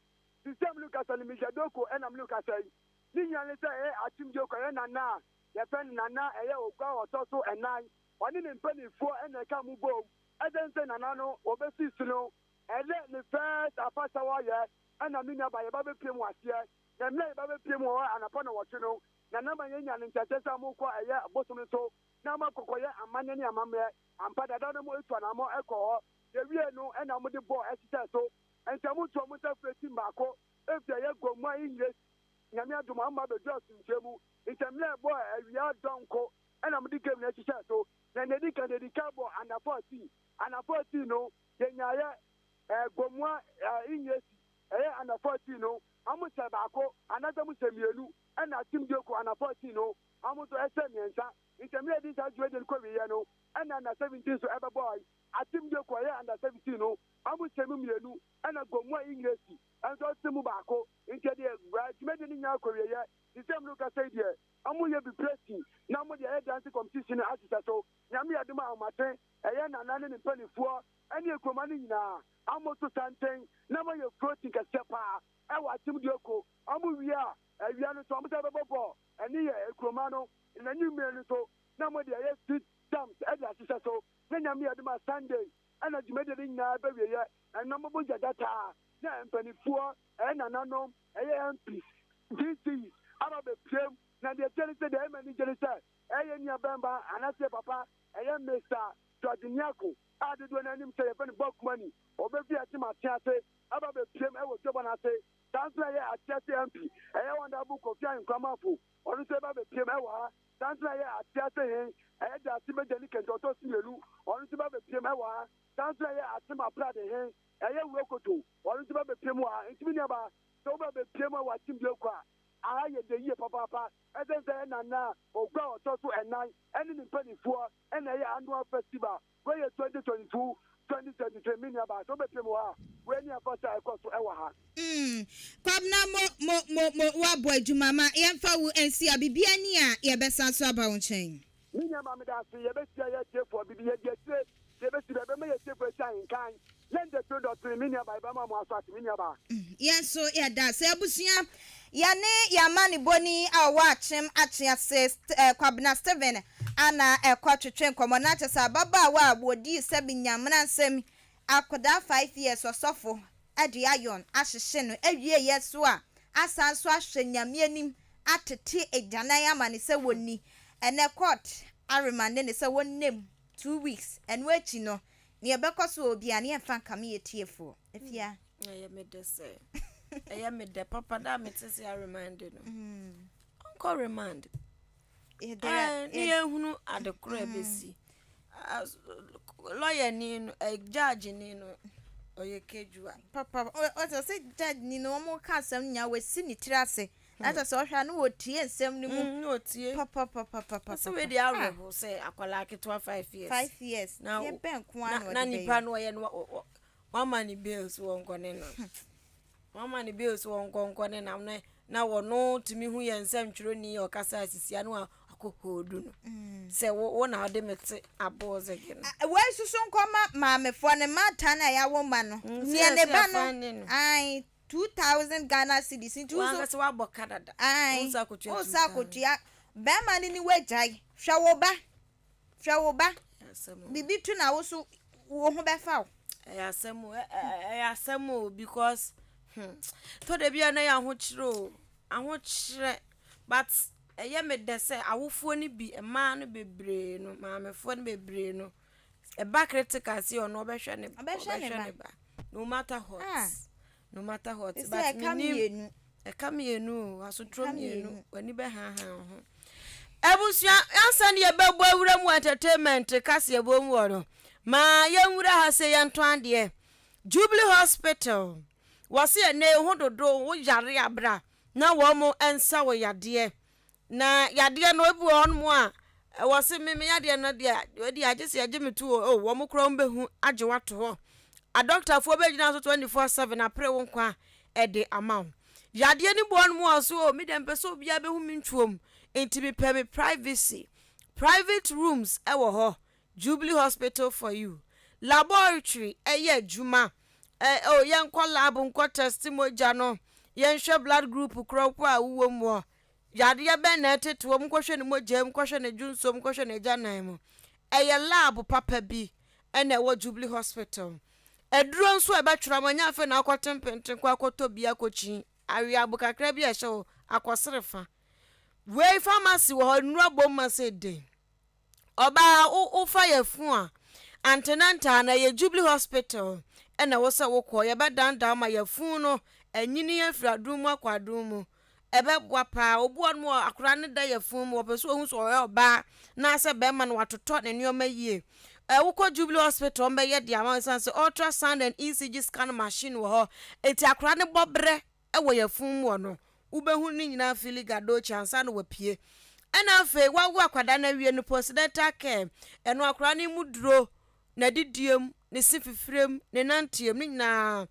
sisi a me no kasa no mehwɛ Doko ɛna me no kasa yi ne nyina ne sɛ ɛyɛ Akyem Dioko, ɛyɛ nana a yɛfrɛ no Nana ɛyɛ Ogua a ɔtɔ so ɛnan, ɔne ne mpanimfoɔ ɛna ɛka mu bom. Ɛsɛn sɛ nana no wɔbɛsi so no, ɛnɛ ne first afahyɛ wɔyɛ ɛna me nua ba yɛba bɛpiem wɔ aseɛ. Na mmerɛ yɛba bɛpiem wɔ hɔ anapa na wɔtwe no, nana ma yɛnya ne nkyɛnkyɛn sɛ mokɔ ɛyɛ bosom no so na moakɔkɔyɛ amanneɛ ne amammerɛ ampa dada no mo etu anammɔ ɛkɔ hɔ. Yɛwie no ɛna mode bɔɔl ɛhyehyɛ so nti mo nto ɔmo nsa firi team baako efi ɛyɛ Gomua Inyire. Nyame adom ama abɛduru asomdwe mu. Nti mmerɛ ɛbɔ awia dɔnko ɛna mode game no ɛhyehyɛ so. Na nea edi kan deɛ, edi kan bɔ under 14. Under 14 no yɛnyaayɛ Gomua Inyesi ɛyɛ under 14 no ɔmo hyɛ baako anaasɛ ɔmo hyɛ mmienu, ɛna Akyem Dioko under 14 no ɔmo nso ɛhyɛ mmiɛnsa. Nti mmerɛ yɛde saa dwumadie no kɔ wieɛ no, ɛna under 17 nso ɛbɛbɔɔ. Akyem Dioko ɛyɛ under 17 no ɔmo hyɛ mu mmienu, ɛna Gomua Inyesi ɛnso ɔhyɛ mu baako. Nti ɛdeɛ dwumadie no nyinaa kɔ wieɛ. Sisɛm no kasa yi deɛ, ɔmo yɛ bi pressing na ɔmo deɛ ɛyɛ dancing competition no ahyehyɛ so. Nyame yɛ adom a, ahomakye ɛyɛ nana ne ne mpanimfoɔ ɛne ekuroma no nyinaa ɔmo to santen na ɔmo yɛ floating kɛseɛ paa ɛwɔ Akyem Dioko. Ɔmo wie a, awia no so ɔmo sɛ bɛbɔ bɔɔl ɛne yɛ ekuroma no. N'anim mmerɛ no so na ɔmo de ɛyɛ street dance ɛde ahyehyɛ so. Na Nyame yɛ adom a, Sunday ɛna dwumadie no nyinaa bɛwieɛ. Ɛnam ɔmo gya dataa na mpanimfoɔ ɛyɛ nananom, ɛyɛ MPs, DCs aba bɛpiem. Na deɛ kyɛ ne sɛ deɛ ɛma ni gye ne sɛ ɛyɛ nua bɛmba anaasɛ papa ɛyɛ Mr George Niako a dodoɔ no anim sɛ yɛfɛ no Bɔkumani, ɔbɛfi Akyem Atease aba bɛpiem ɛwɔ dwabɔ no ase. Saa nso na ɛyɛ Atease MP, ɛyɛ Honourable Kofi Ahenkwamafo, ɔno nso ɛba bɛpiem ɛwɔ ha. Saa nso na ɛyɛ Atease hen, ɛyɛ Daase bɛgya ne kɛntɛ ɔtɔ so mmienu, ɔno nso ba bɛpiem ɛwɔ ha. Saa nso na ɛyɛ Akyem Aprade hen, ɛyɛ Wurokoto, ɔno nso ba bɛpiem wɔ ha. Nti me nuaba, sɛ woba bɛpiem wɔ Akyem Dioko a, aha yɛ de yie papaapa. Ɛsɛn sɛ ɛna na Ogua a ɔtɔ so ɛnan ɛne ne mpanimfoɔ ɛna ɛyɛ annual festival. Wei yɛ 2022 2023. Me nuaba, sɛ wobɛpiem wɔ ha, wei ne afahyɛ a ɛkɔ so ɛwɔ ha. Kwabena, mo mo mo mo woabɔ adwuma. Ma yɛmfa wo nsi a biribia ni a yɛbɛsan so aba wo nkyɛn. Me nuaba, meda ase. Yɛbɛhyia yɛ atiefoɔ bibi yɛdi akyire yɛbɛsi bɛ bɛma yɛ atiefoɔ akyi ahenkan yɛn de toro dɔtene. Me nuaba, yɛbɛma mo aso ate, me nuaba. Yɛn nso yɛda sɛ abusua yɛne yɛn amanebɔni a ɔwɔ Akyem Akyease, Kwabena Steven. Ana ɛkɔ twetwe nkɔmmɔ na kyerɛ sɛ ababaawa a wɔdii sɛbi Nyamena nsɛm akwadaa 5 years, ɔsɔfo de iron ahyehye no awieeɛ so a, asan so ahwɛ Nyame anim atete agyanan ama ne sɛ wɔnni. Ɛnɛ court aremande ne sɛ wɔnnam 2 weeks. Ɛno akyi no, nea ɛbɛkɔ so wɔ obiara ne yɛmfa nkame yɛ tiefoɔ afia. Ɛyɛ me dɛ sɛ ɛyɛ me dɛ papa da mete sɛ aremande no, ɔnkɔ remand ne yɛhunu ade korɔ a ɛbɛsi. Lawyer ni no, judge ni no, ɔyɛ kedua. Papa ɔsɛ sɛ judge ni no, wɔn ka asɛm nyinaa, wɔasi ne tiri ase na kyerɛ sɛ ɔhwɛ a, na wɔtie nsɛm no mu. Na ɔtie. Papapapapa. Sɛ wei deɛ, awerɛho sɛ akwadaa ketewa 5 years. 5 years na yɛ bɛn ko ara na na ɔde nipa bɛyɛ? No ɔyɛ no, wama ne bail so wɔnkɔ ne nam, wama ne bail so wɔnkɔ nkɔ ne nam na wɔno tumi hu yɛn nsɛmtwerɛni a ɔkasa asisia no a akɔ hoodu no sɛ wo na ɔde me te aboɔ no. Wei soso nkɔma maamefoɔ ne mmaatan a yɛawo ma no nea sɛ ne yɛsɛ ba yɛfa no ne no. Ae, 2,000 Ghana cedis nti wo so wankasa wabɔ ka dada. Ae. Wo nsa akɔtua. Wo nsa akɔtua bɛrima no ni, wagyae. Hwɛ wo ba, hwɛ wo ba. Asɛm o. Biribi to na wo so wo ho bɛfa wo. Ɛyɛ asɛm o, ɛyɛ asɛm o, because tɔ da bi a na yɛ ahokyerɛ o, ahokyerɛ, but ɛyɛ me dɛ sɛ awofoɔ no bi, mmaa no bebree no, maamefoɔ no bebree no, ɛba critical sɛ ɔno ɔbɛhwɛ ne Ɔbɛhwɛ ne ɔbɛhwɛ ba. Ne ba no matter what. Ah. No matter what. Ɛsɛ But ɛka menim mmienu. Ɛka mmienu o, asotoro Ɛka mmienu. mmienu. W'ani bɛhahan wo ho. Abusua, ansa ne yɛbɛbɔ awura mu entertainment kaseɛbɔ mu wɔ no, ma yɛnwura ha sɛ yɛntɔn adeɛ. Jubilee Hospital, wɔse ɛnɛ ho dodo wo yare abra na wɔn mo nsa wɔ yadeɛ na yadeɛ no ebi wɔ hɔnom a ɛwɔ se me yadeɛ no deɛ ɛdi agye sɛ yɛgye me to o, wɔn koraa wɔn bɛhu agye wato hɔ. Adɔktafoɔ bɛgyina so 24/7 apere wo nkwa ɛde ama wo. Yadeɛ no bi wɔ hɔnom a so o, me deɛ mpɛ sɛ obiara bɛhu me ntwom nti mepɛ me privacy. Private rooms ɛwɔ hɔ. Jubilee Hospital for you. Laboratory ɛyɛ adwuma ɛ o, yɛnkɔ lab nkɔ test mogya no, yɛnhwɛ blood group korɔ ko a wowɔ mu hɔ. Yadeɛ bɛn na ɛtete wɔn, nkɔhwɛ ne mogya mu, nkɔhwɛ ne dwonsom, nkɔhwɛ ne agyanan mu. Ɛyɛ lab papa bi ɛna ɛwɔ Jubilee Hospital. Aduro nso a ɛbɛtwerɛ mo, ɛnyɛ afei na akɔte mpenten kɔ akɔtɔ bi akɔkyi aweabo kakra bi a ɛhyɛ hɔ akɔsere fa. Wei pharmacy wɔ hɔ, nnuro abom ma sɛ den. Ɔbaa wofa yɛ funu a, antenatal na ɛyɛ Jubilee Hospital ɛna ɛwɔ sɛ wokɔ. Yɛbɛdandan ma yɛfunu no anyini afiri adom mu akɔ adom mu. Ɛbɛboa paa. Obi wɔ hɔnom a akwadaa no da yafunu mu, wɔpɛ sɛ ohu sɛ ɔyɛ ɔbaa na sɛ bɛrima no watotɔ ne nneɛma yie. Wokɔ Jubilee Hospital, wɔn bɛyɛ de ama wo ɛsiane sɛ ultrasound and ECG scan machine wɔ hɔ. Eti akwadaa no bɔ berɛ wɔ yafunu mu hɔ no, wobɛhu ne nyinaa fili gadochi ansa na wapue. Ɛna afei wawo akwadaa no awie no, postnatal care, ɛno akwadaa no mu duro, n'adidie mu, ne se fifire mu, ne nanteɛ mu, ne nyinaa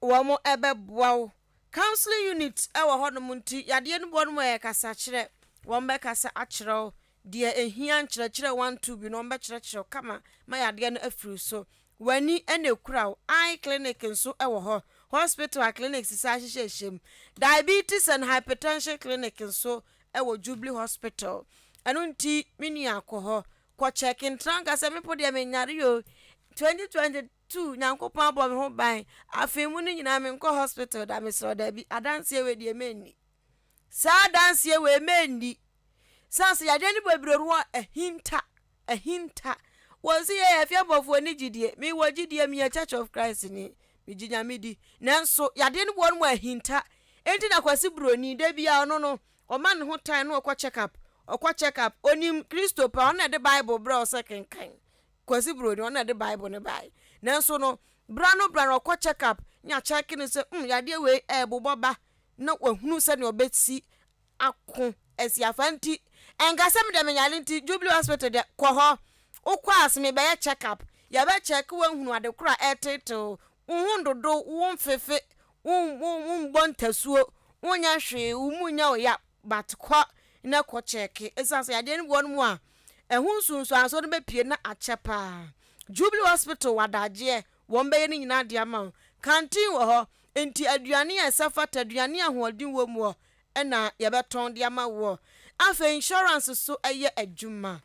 wɔn ɛbɛboa wo. Counseling unit ɛwɔ hɔnom nti yadeɛ no bi wɔ hɔnom a ɛyɛ kasakyerɛ, wɔn bɛkasa akyerɛ wo deɛ ehia, nkyerɛkyerɛ one two bi na wɔn bɛkyerɛkyerɛ wo kama ma yadeɛ no afiri so. W'ani ɛna ekura wo. Eye clinic nso ɛwɔ hɔ. Hospital a clinic sisa ahyehyɛ hyɛ mu. Diabetes and hypertension clinic nso ɛwɔ Jubilee Hospital. Ɛno nti me nua, kɔ hɔ kɔ check ntra nka sɛ mepo deɛ menyare o. 2022 Nyankopɔn abɔ me ho ban, afei mu no nyinaa menkɔ hospital da. Mesrɛ daabi, adanseɛ wei deɛ menni saa adanseɛ wei, menni san sɛ yadeɛ no bebree wɔ ahinta ahinta. Wɔn si yɛ yɛfia bɔfoɔ ne gyidie. Mewɔ gyidie, meyɛ Church of Christ ni, megye Nyame di, nanso yadeɛ no bɔ no mu ahinta. Enti na Kwasi Buroni da bi a ɔno no ɔma ne ho tan na ɔkɔ check up, ɔkɔ check up. Onim Kristo pa, ɔno na ɛde Bible brɛ ɔsɛ kenkan. Kwasi Buroni, ɔno na ɛde Bible no bae, nanso no bra no bra no ɔkɔ check up nya check no sɛ yadeɛ wei ɛɛbobɔ ba na wahunu sɛnea ɔbɛsi ako asi afa. Nti ɛnka sɛ mede menyare nti Jubilee Hospital deɛ, kɔ hɔ. Wokɔ ase mebɛyɛ check up, yɛbɛ check woahunu ade koro a ɛretetew wo ho ndodo, wo mfefe, wo mbɔ ntasuo, wonyɛ hwee, wo mu nyɛ wo ya, but kɔ na kɔ check, ɛsiane sɛ yadeɛ no bi wɔ no mu a ɛho nsunsuansoɔ no bɛpie na akyɛ paa. Jubilee Hospital wɔ adagyeɛ, wɔn bɛyɛ no nyinaa de ama wo. Canteen wɔ hɔ nti aduane a ɛsɛ fata, aduane a ahoɔden wɔ mu hɔ ɛna yɛbɛtɔn de ama woɔ. Afei insurance so ɛyɛ adwuma.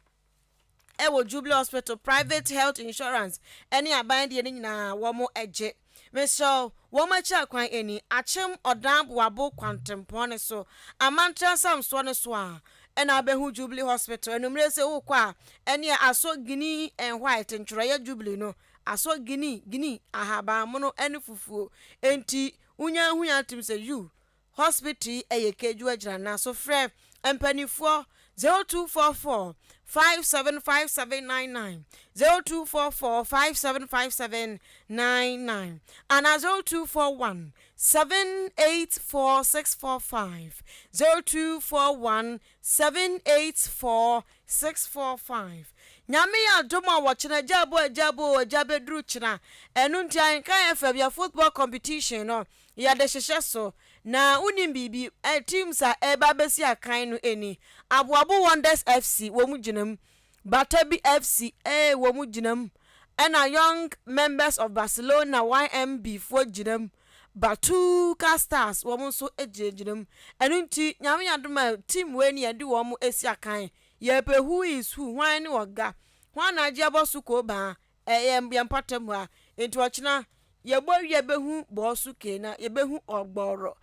wɔ Jubilee Hospital, private health insurance ne aban deɛ no nyinaa wɔn gye. Mesrɛ wo, wɔn akyi akwan ani, Akyem Ɔdan Boabo kwantempɔn no so, Amantra nsamsoɔ no so a ɛna wobɛhu Jubilee Hospital. Anummerɛ sɛ wokɔ a, ɛneɛ asɔ guinea and white ntwerɛeɛ Jubilee no, asɔ guinea, guinea, ahabanmono ne fufuo. Enti wonya hu yɛn atom sɛ you, Hospital yi ɛyɛ Keju Agyinana so frɛ mpaninfoɔ 0244 575799, 0244 575799 anaa 0241 784645, 0241 784645. Nyame yɛ adom a wɔkyena agya abo agya abo o agya bɛduru kyena ɛno nti Ahenkan FM yɛ football competition no Yɛde hyehyɛ so. Na wonim biribi? Teams a ɛreba abɛsi akan no ni, Aboabo Wonders FC, wɔn gyina mu, Batabi FC, ee, wɔn gyina mu, ɛna Young Members of Barcelona, YMB, foɔ gyina mu, Batuka Stars, wɔn nso gyinagyina mu. Ɛno nti, Nyame yɛ adom a, team wei ne yɛde wɔn asi akan. Yɛpɛ who is who, hwan ne ɔga, hwan na agye abɔ so koobaa, Ɛyɛ yɛn mpɔtam ha. Enti ɔkyena yɛbɔ wie a yɛbɛhu Bɔɔso na yɛbɛhu Ɔgbɔrɔ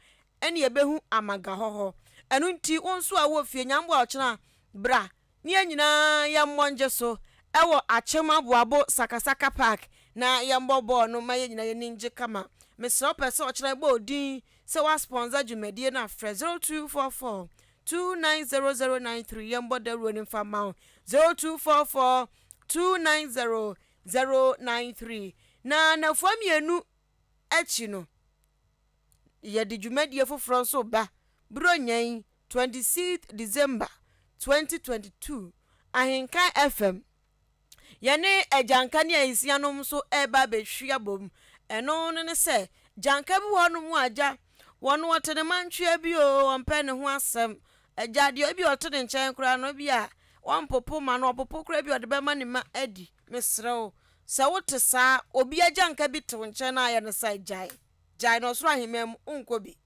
ɛne yɛbɛhu Amagahɔhɔ. Ɛno nti wo nso a wowɔ fie Nyamboa ɔkyena bra ne yɛn nyinaa yɛmmɔ ngye so ɛwɔ Akyem Aboabo Sakasaka Park na yɛmmɔ bɔɔl no ma yɛn nyinaa yɛn ani ngye kama. Mesrɛ wo pɛ sɛ ɔkyena yɛbɔ wo din sɛ woaspɔnsa dwumadie no a frɛ 0244 290093 yɛmmɔ dawuro no mfa mma wo 0244 290093 Na nnafua mmienu akyi no, yɛde dwumadie foforɔ nso reba, Buronya yi, 26 December 2022, Ahenkan FM. Yɛne Agyanka ne Ayisianom nso reba abɛhwi abom. Ɛno no ne sɛ, gyanka bi wɔ hɔnom a agya, wɔn wɔte ne mantwea bi o, wɔmpɛ ne ho asɛm. Agya deɛ ebi ɔte ne nkyɛn koraa no ebi a wɔmpopo ma no, ɔpopo koraa bi ɔde bɛma ne mma adi. Mesrɛ wo, sɛ wote saa, obi agyanka bi te wo nkyɛn na ayɛ no saa, gyae. Gyae na ɔsoro ahemman mu, wonkɔ bi.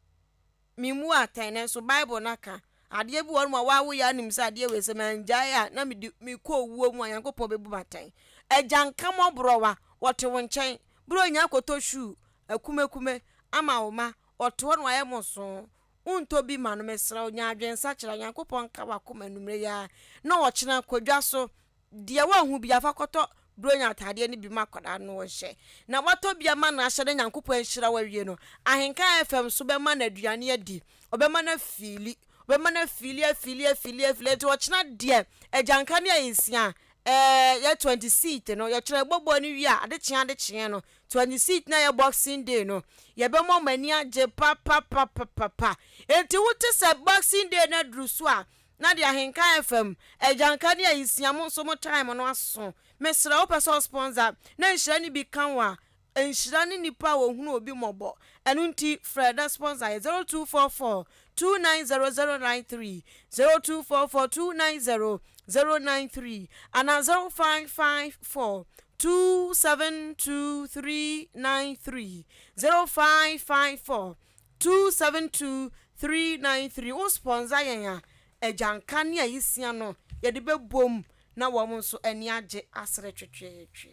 Mimmu atɛn, nanso Bible no aka. Adeɛ bi wɔ hɔnom a woa woyɛ a wonim sɛ adeɛ wei sɛ mangyae a na mede mekɔ owuo mu a Nyankopɔn bɛbu me atɛn. Agyanka mmɔborɔwa, wɔte wo nkyɛn. Berɛ a ohia kɔtɔ shoe akumekume ama wo mma, ɔte hɔ na wayɛ mosoo. Wontɔ bi ma no, mesrɛ wo, nya adwensakyera. Nyankopɔn nka w'akoma anwummerɛ yi ara na ɔkyena kɔ dwa so. Deɛ woanhu biara, fa kɔtɔ Buronya ataadeɛ no bi ma akwadaa no ɔnhyɛ. Na woatɔ bi ama no ahyɛ na Nyankopɔn ahyira wo awie no, Ahenkan FM nso bɛma no aduane adi. Ɔbɛma no afiili. Ɔbɛma no afiili, afiili, afiili, afiili. Enti ɔkyena deɛ, Agyanka ne Ayensia, ɛɛ, yɛ 20 seat no, yɛkyena yɛbɔ bɔɔl no wie a, adekyeɛ adekyeɛ no, 20 seat no a ɛyɛ Boxing Day no, yɛbɛma wɔn ani agye papapapapapa. Enti wote sɛ Boxing Day no aduru so a, Na deɛ ahenka FM, agyanka ne ayisia mo nso mo time no aso. Mesrɛ wo pɛ sɛ wo sponsor na nhyira no bi ka wo a, nhyira ne nipa a ɔhunu obi mmɔbɔ. Ɛno nti frɛ na sponsor yɛ 0244 290 093, 0244 290 093 anaa 0554 272 393, 0554 272 393 Wo sponsor yɛn a, agyanka ne ayisia no yɛde bɛbom na wɔn nso ani agye asere twetweetwe.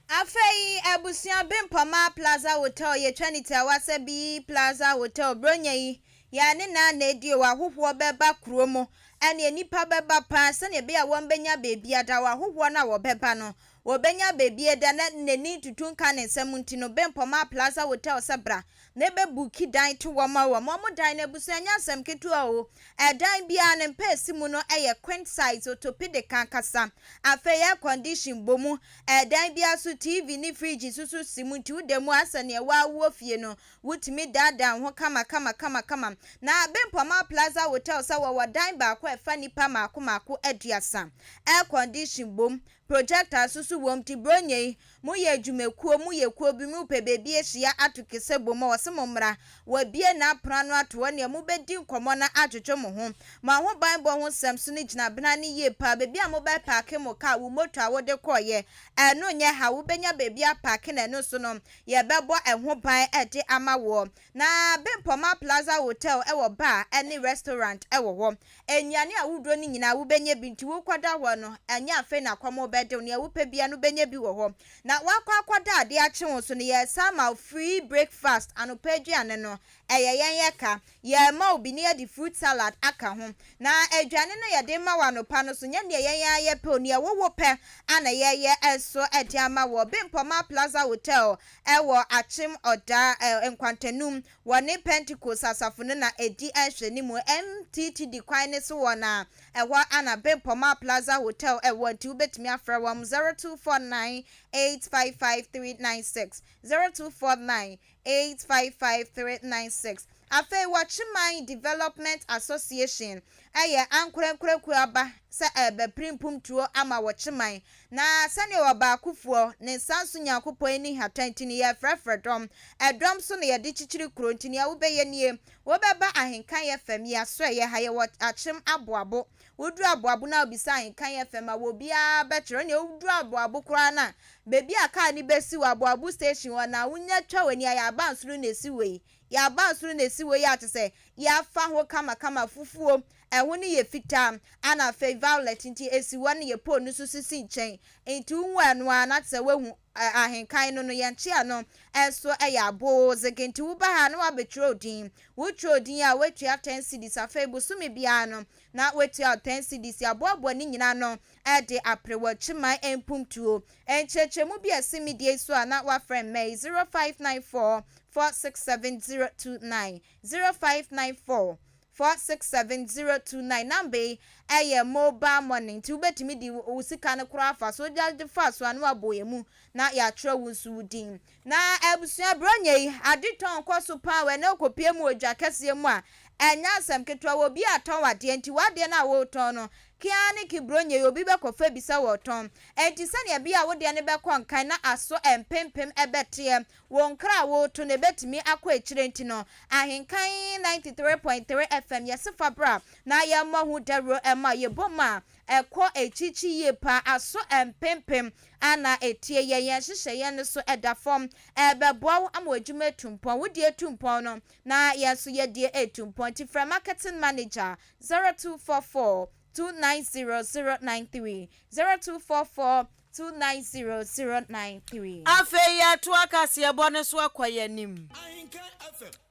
Afei abusua Bempɔma Plaza Hotel yɛtwa ne tiawa sɛ B Plaza Hotel Bronya yi yɛ ne na na adi o ahohoɔ bɛba kuro mu ɛneɛ nnipa bɛba paa sɛdeɛ ɛbɛyɛ a wɔn bɛnya baabi ada o ahohoɔ no a wɔbɛba no wɔbɛnya baabi ada na n'ani ntutu nka ne nsam nti no Bempɔma Plaza Hotel sɛ bra na ebe buki dan to wɔn a wɔn wɔn dan no abusua nyɛ asɛm ketewa o. Ɛdan biara ne mpa esi mu no yɛ queen size orthopedic ankasa. Afei air condition bɔ mu. Ɛdan biara so TV ne fridge nso so si mu nti woda mu a asɛ nea woawo fie no wotumi daadaa wo ho kama kama kama kama. Na Bempɔma Plaza Hotel sɛ wɔwɔ dan baako a ɛfa nnipa mmaako mmaako aduasa. Air condition bom. Projector nso so wom nti Buronya yi, moyɛ adwumakuo, moyɛ kuo bi, mopɛ baabi ahyia ato kese bom a, wɔse mommra. Wɔabue n'apono ano ato hɔ nea mobɛdi nkɔmmɔ na adwodwo mo ho. Mo ahobanbɔ ho nsɛm so no gyina bena no yie paa. Baabi a mobɛpaake mo kaa, wo moto a wode kɔeɛ, ɛno nyɛ haw, wobɛnya baabi apaake na ɛno nso no, yɛbɛbɔ ɛho ban de ama woɔ. Na Bempɔma Plaza Hotel wɔ bar ne restaurant wɔ hɔ. Nnuane ahodoɔ no nyinaa wobɛnya bi nti wokɔda hɔ no, ɛnyɛ afei na kɔm rebɛde wo, nea wopɛ biara no wobɛnya bi wɔ hɔ. Na woakɔ akɔda adeɛ akye wo nso no, yɛresan ma wo free breakfast, anɔpa aduane no, ɛyɛ yɛn yɛka. Yɛrema wo bi na yɛde fruit salad aka ho. Na aduane no yɛde rema wo anɔpa no nso, nyɛ nea yɛn ara yɛpɛ o, nea wo wopɛ na yɛreyɛ nso de ama wo. Bempɔma Plaza Hotel wɔ Akyem Ɔda, Nkwantanum, Wɔne Pentekoste asafo no na ɛdi nhwɛanimu. MTTD kwan no so wɔ na ɛhɔ ara na Bempɔma Plaza Hotel wɔ nti wobɛtumi afrɛ wɔn 0249 855 396, 0249 855 396. Afei Wɔkyeman Development Association yɛ ankorankorɛ kuo aba sɛ ɛrebɛpere mpomtuo ama Wɔkyeman Na sɛdeɛ ɔbaakofoɔ, ne nsa nso Nyankopɔn ani hata nti no, yɛrefrɛfrɛ dɔm. Ɛdɔm nso na yɛde kyekyere kuro, nti nea wobɛyɛ nie, Wobɛba Ahenkan FM yi asoɛeɛ ha, yɛwɔ Akyem Aboabo. Woduru Aboabo no a wobisa Ahenkan FM a, obiara bɛkyerɛ wo. Ɛnneɛ woduru Aboabo koraa no a, baabi a kaa no bɛsi wɔ Aboabo station hɔ no a, wonya twa w'ani a, yɛn abansoro na ɛsi hɔ yi. Yɛn abansoro na ɛsi hɔ yi a kyerɛ sɛ yɛafa ho kamakama, fufuo, Ɛho no yɛ fitaa, ana afei violet nti esi hɔ no yɛ pole no so sisi nkyɛn nti wohu ɛno ara na kyesɛ woahu ahenkan no no yɛn kyea no nso yɛ aboozege nti woba ha na woabɛtwerɛ wo din wotwerɛ wo din a woatua ten cedis afei bosome biara no na woatua wo ten cedis yɛaboaboa ne nyinaa ano de apere w'akyiman mpomtuo nkyerɛkyerɛmu bi a ɛse medie yi so a na woafrɛ mmɛ yi 0594 467 029 0594 467029 number yi yɛ mobile money nti wobɛtumi de wo sika no koraa afa so wode de fa so a na wabɔ yɛn mu na yɛatwerɛ wo nso wo din. Na abusua Buronya yi ade tɔn kɔ so paa wɔ ɛnɛ wokɔpie mu wɔ dwa kɛseɛ mu a ɛnyɛ asɛm ketewa wɔ obi atɔn wadeɛ nti wadeɛ no a woretɔn no kea ne ke Buronya yi obi bɛkɔfa bi sɛ wɔretɔn ɛnti sɛdeɛ ɛbɛyɛ a wodeɛ no bɛkɔ nkan na aso mpempem ɛbɛteɛ Wo nkra a woreto no ebetumi akɔ akyire nti no, Ahenkan 93.3 FM yɛse fa bra na yɛmmɔ ho dawuro mma wo. Yɛbɔ mu a, ɛkɔ akyirikyi yie paa. Aso mpempem a na ɛtie yɛn. Yɛn nhyehyɛeɛ no so da fam. Ɛrebɛboa wo ama w'adwuma atu mpɔn. Wo deɛ tu mpɔn no, na yɛn nso yɛn deɛ retu mpɔn. Nti frɛ Marketing Manager 0244 290 093, 0244 290093. Afei yɛtoa kaseɛbɔ no so akɔ yɛn anim.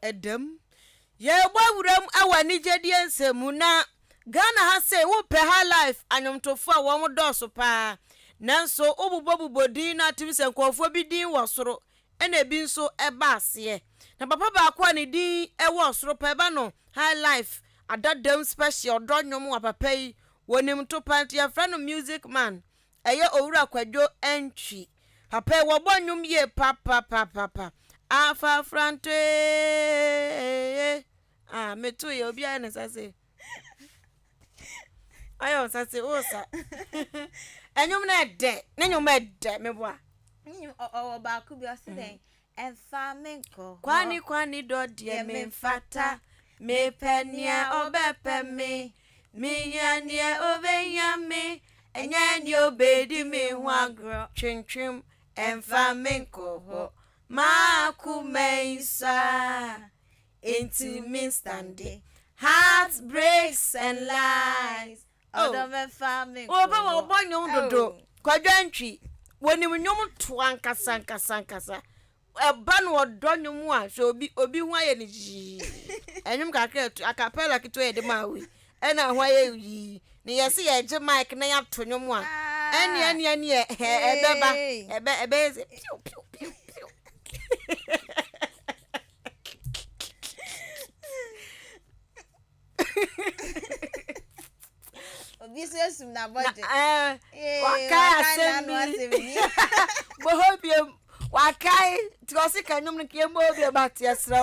Ɛdam. Yɛrebɔ wuram wɔ anigyedeɛ nsɛm mu na Ghana ha sei wopɛ high life anwomtofoɔ a wɔn dɔɔso paa nanso wobobɔbobɔ din no a tumi sɛ nkurɔfoɔ bi din wɔ soro ɛna ebi nso ɛba aseɛ. Na papa baako a ne din ɛwɔ soro paa ɛba no high life adadam special ɔdɔ nnwom wɔ papa yi wɔnim to paa nti yɛfrɛ no music man Ɛyɛ Owura Kwadwo Antwi. Papa yi wɔbɔ nnwom yie papapapapa. Afafranto ee. Ah, meto yɛ obi ayɛ ne nsa se. Ayɛ wo nsa se wosa. Ɛnwom no ɛdɛ, ne nnwom ɛdɛ meboa. Ɔwɔ baako bi ɔse dɛn? Ɛmfa me nkɔ hɔ. Kwani kwani dɔ deɛ memfata. Mepɛ nea ɔbɛpɛ me. Mehia nea ɔbɛhia me. Ɛnyɛ nea ɔbɛdi me ho agorɔ. Twentwem, ɛmfa me nkɔ hɔ. M'akoma nsua, enti menstande. Heart breaks and lies. Oh. Ɔdɔ bɛfa me nkɔ hɔ. Wɔbɛ wɔbɔ nnwom dodo. Kwadwo Antwi, wɔnim nnwom to ankasa ankasa ankasa. Ɛba no ɔdɔ nnwom a, hwɛ obi obi ho ayɛ no yii. Ɛnwom kakra ɛto acapella ketewa yɛde maa wo yi, ɛna ho ayɛ yii. Ne yɛse yɛgye mic na yɛato nnwom a, ɛne ɛne ɛne ɛbɛba ɛbɛ ɛbɛyɛ sɛ piu piu piu piu. Obi nso esum n'abɔdwe. Ɛɛ wakae asɛm bi. Bɔhɔ biom wakae nti ɔse ka nnwom no ka yɛmmɔ biom but yɛserɛ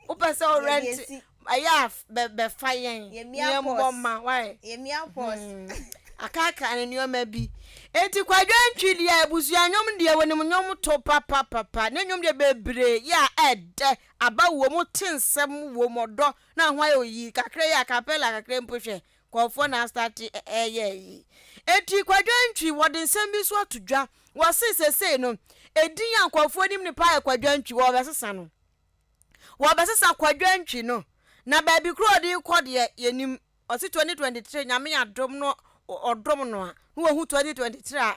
wo wopɛ sɛ wo rent ɛyɛ a bɛfa yɛn yɛmmɔ ma wae. Yɛmia pause. Akaaka ne nneɛma bi. Enti Kwadwo Antwi deɛ abusua nnwom deɛ wɔnim nnwom to papapapa. Ne nnwom deɛ bebree yɛ a ɛdɛ, aba wom, te nsɛm wom, ɔdɔ na ho ayɛ oyi kakra yi acapella kakra mpo hwɛ nkurɔfoɔ na astate ɛyɛ yi. Enti Kwadwo Antwi wɔde nsɛm bi nso ato dwa. Wɔse sesei no edin a nkurɔfoɔ nim no paa yɛ Kwadwo Antwi, wɔrebɛsesa no. Wɔrebɛsesa Kwadwo Antwi no na baabi korɔ a ɔde rekɔ deɛ yɛnim. Ɔse 2023 Nyame adom no ɔdom no a na wahu 2023 a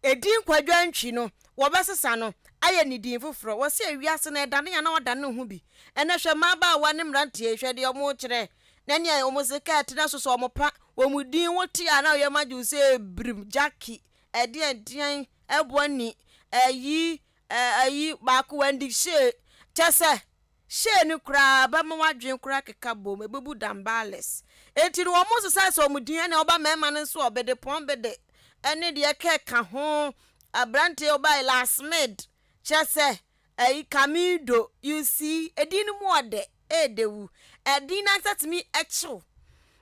edin Kwadwo Antwi no wɔbɛsesa no ayɛ ne din foforɔ. Wɔse ewiase no ɛdane a na wadane ne ho bi. Ɛnɛ hwɛ mmabaawa ne mmeranteɛ yi hwɛ deɛ wɔn kyerɛ na nea wɔn sika ɛtena so sɛ wɔn pa wɔn din wote a na wɔyɛ ma gye wo sɛ birim Jackie ɛdeɛn deɛn Ebony ɛyi ɛyi baako Wendy Shay kyɛ sɛ Hyɛɛ no koraa bɛma w'adwene koraa akeka bom, ɛbɛbu dambales. Enti no wɔn sesae sɛ wɔn din ɛna ɔba mmarima no nso ɔbede pɔn bede ɛne deɛ ɛkeka ho, aberanteɛ ɔbae lasmid, kyerɛ sɛ ɛyi kamido, you see, edin no mu ɔdɛ, ɛɛdɛ wu, ɛdin no ankasa tumi ɛkyew.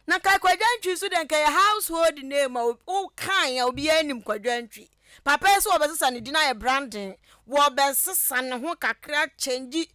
Na nka Kwadwo Antwi nso deɛ nka ɛyɛ household name a wokae a obiara nim Kwadwo Antwi. Papa yi sɛ wɔbɛsesa ne din ayɛ Brandon, wɔbɛsesa ne ho kakra kyɛngyi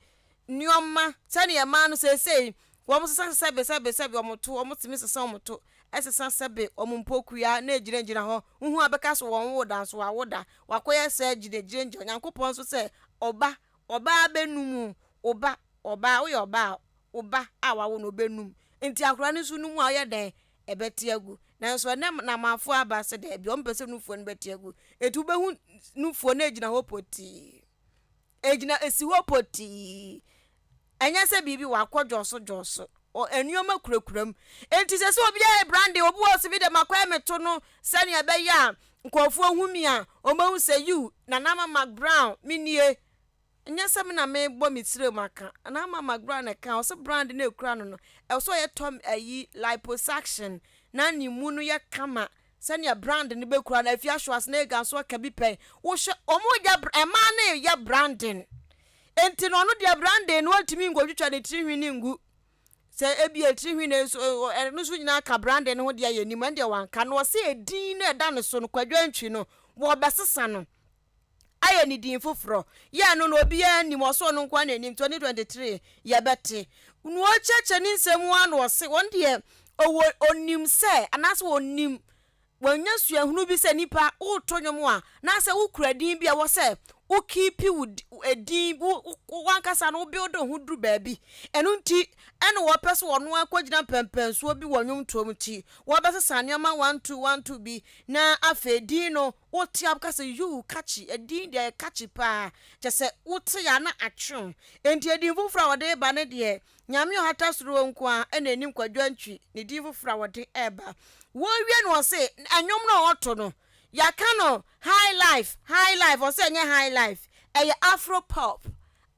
nneɛma sɛdeɛ mmaa no seesei wɔn sesa sɛbe sɛbe sɛbe wɔn to, wɔn tumi sesa wɔn to, ɛsesa sɛbe wɔn mpokua na egyinagyina hɔ, wohu a bɛka so wɔn wo da nso wawo da, wakɔyɛ sɛ gyinagyinagyina. Onyankopɔn nso sɛ ɔba, ɔbaa bɛnum wo ba, ɔbaa woyɛ ɔbaa a wo ba a wawo no ɔbɛnum, nti akwadaa no nso num a ɔyɛ dɛn? Ɛbɛte agu. Nanso ɛnnɛ Naamanfoɔ aba sɛ daabi, wɔmpɛ sɛ nufoɔ no bɛte agu. Enti wobɛhu nufoɔ no ɛgyina hɔ potii. Ɛgyina, ɛsi hɔ potii. Ɛnyɛ sɛ biribi wakɔ dwɔso dwɔso. Nneɛma kurakura mu. Enti sɛ sɛ obiara yɛ branding, obi wɔ sɛ bi deɛ makɔyɛ me to no sɛnea ɛbɛyɛ a nkurɔfoɔ hu me a, wɔbɛhu sɛ yiw, Nana Ama McBrown, me nie. Ɛnyɛ sɛ me na mebɔ me tirim aka, anaa ama McBrown na ɛka, ɔsɛ brand no ekura no no, ɛwɔ sɛ ɔyɛ tɔ ayi liposuction na ne mu no yɛ kama sɛnea brand no bɛkura no. Afia Schwarzenegger nso aka bi pɛn. Wohwɛ wɔn yɛ mmaa no yɛ branding, enti no ɔno deɛ branding no ɔntumi nkotwitwa ne tirinwi no ngu. Sɛ ebia tirinwi no nso ɛno nso nyinaa ka branding no ho deɛ yɛ nim, ɛno deɛ wanka. Na ɔsɛ edin no ɛda ne so no, Kwadwo Antwi no, wɔbɛsesa no. ayɛ ne din foforɔ. Yɛ no na obiara nnim, ɔse ɔno nkoa na ɛnim, 2023 yɛbɛte. Na ɔkyerɛkyerɛ ne nsɛm mu ara na ɔse ɔno deɛ ɔwɔ ɔnim sɛ anaasɛ ɔnim wanya suahunu bi sɛ nipa woreto nnwom a na sɛ wokura din bi a ɛwɔ sɛ wo keepi wo din wo wankasa no wo build ho duru baabi ɛno nti ɛna wɔpɛ sɛ ɔno akɔgyina mpɛmpɛnsoɔ bi wɔ nnwomtoɔ mu nti wɔbɛsesa nneɛma one two one two bi na afei din no Wote a woka sɛ yuu kakyi, edin deɛ ɛyɛ kakyi paa, kyerɛ sɛ wote a na atwe wo. Enti edin foforɔ a wɔde reba no deɛ, Nyame a ɔhata soro hɔ nko ara na ɛnim Kwadwo Antwi ne din foforɔ a wɔde reba. Wɔwie no ɔse nnwom no a ɔto no, yɛaka no high life, high life, ɔse ɛnyɛ high life, ɛyɛ afro pop.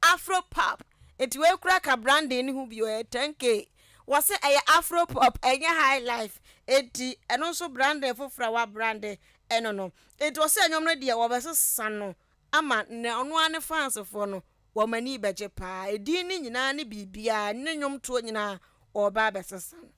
Afro pop nti wei koraa ka branding no ho bio ɛyɛ 10k wɔse ɛyɛ afro pop ɛnyɛ high life nti ɛno nso branding foforɔ a wabrande ɛno no nti ɔse ɛnwom no deɛ wɔbɛsesa no ama na ɔno ara ne fans foɔ no wɔn ani bɛgye paa edin no nyinaa ne biribiara ne nnwomtoɔ nyinaa ɔreba abɛsesa no.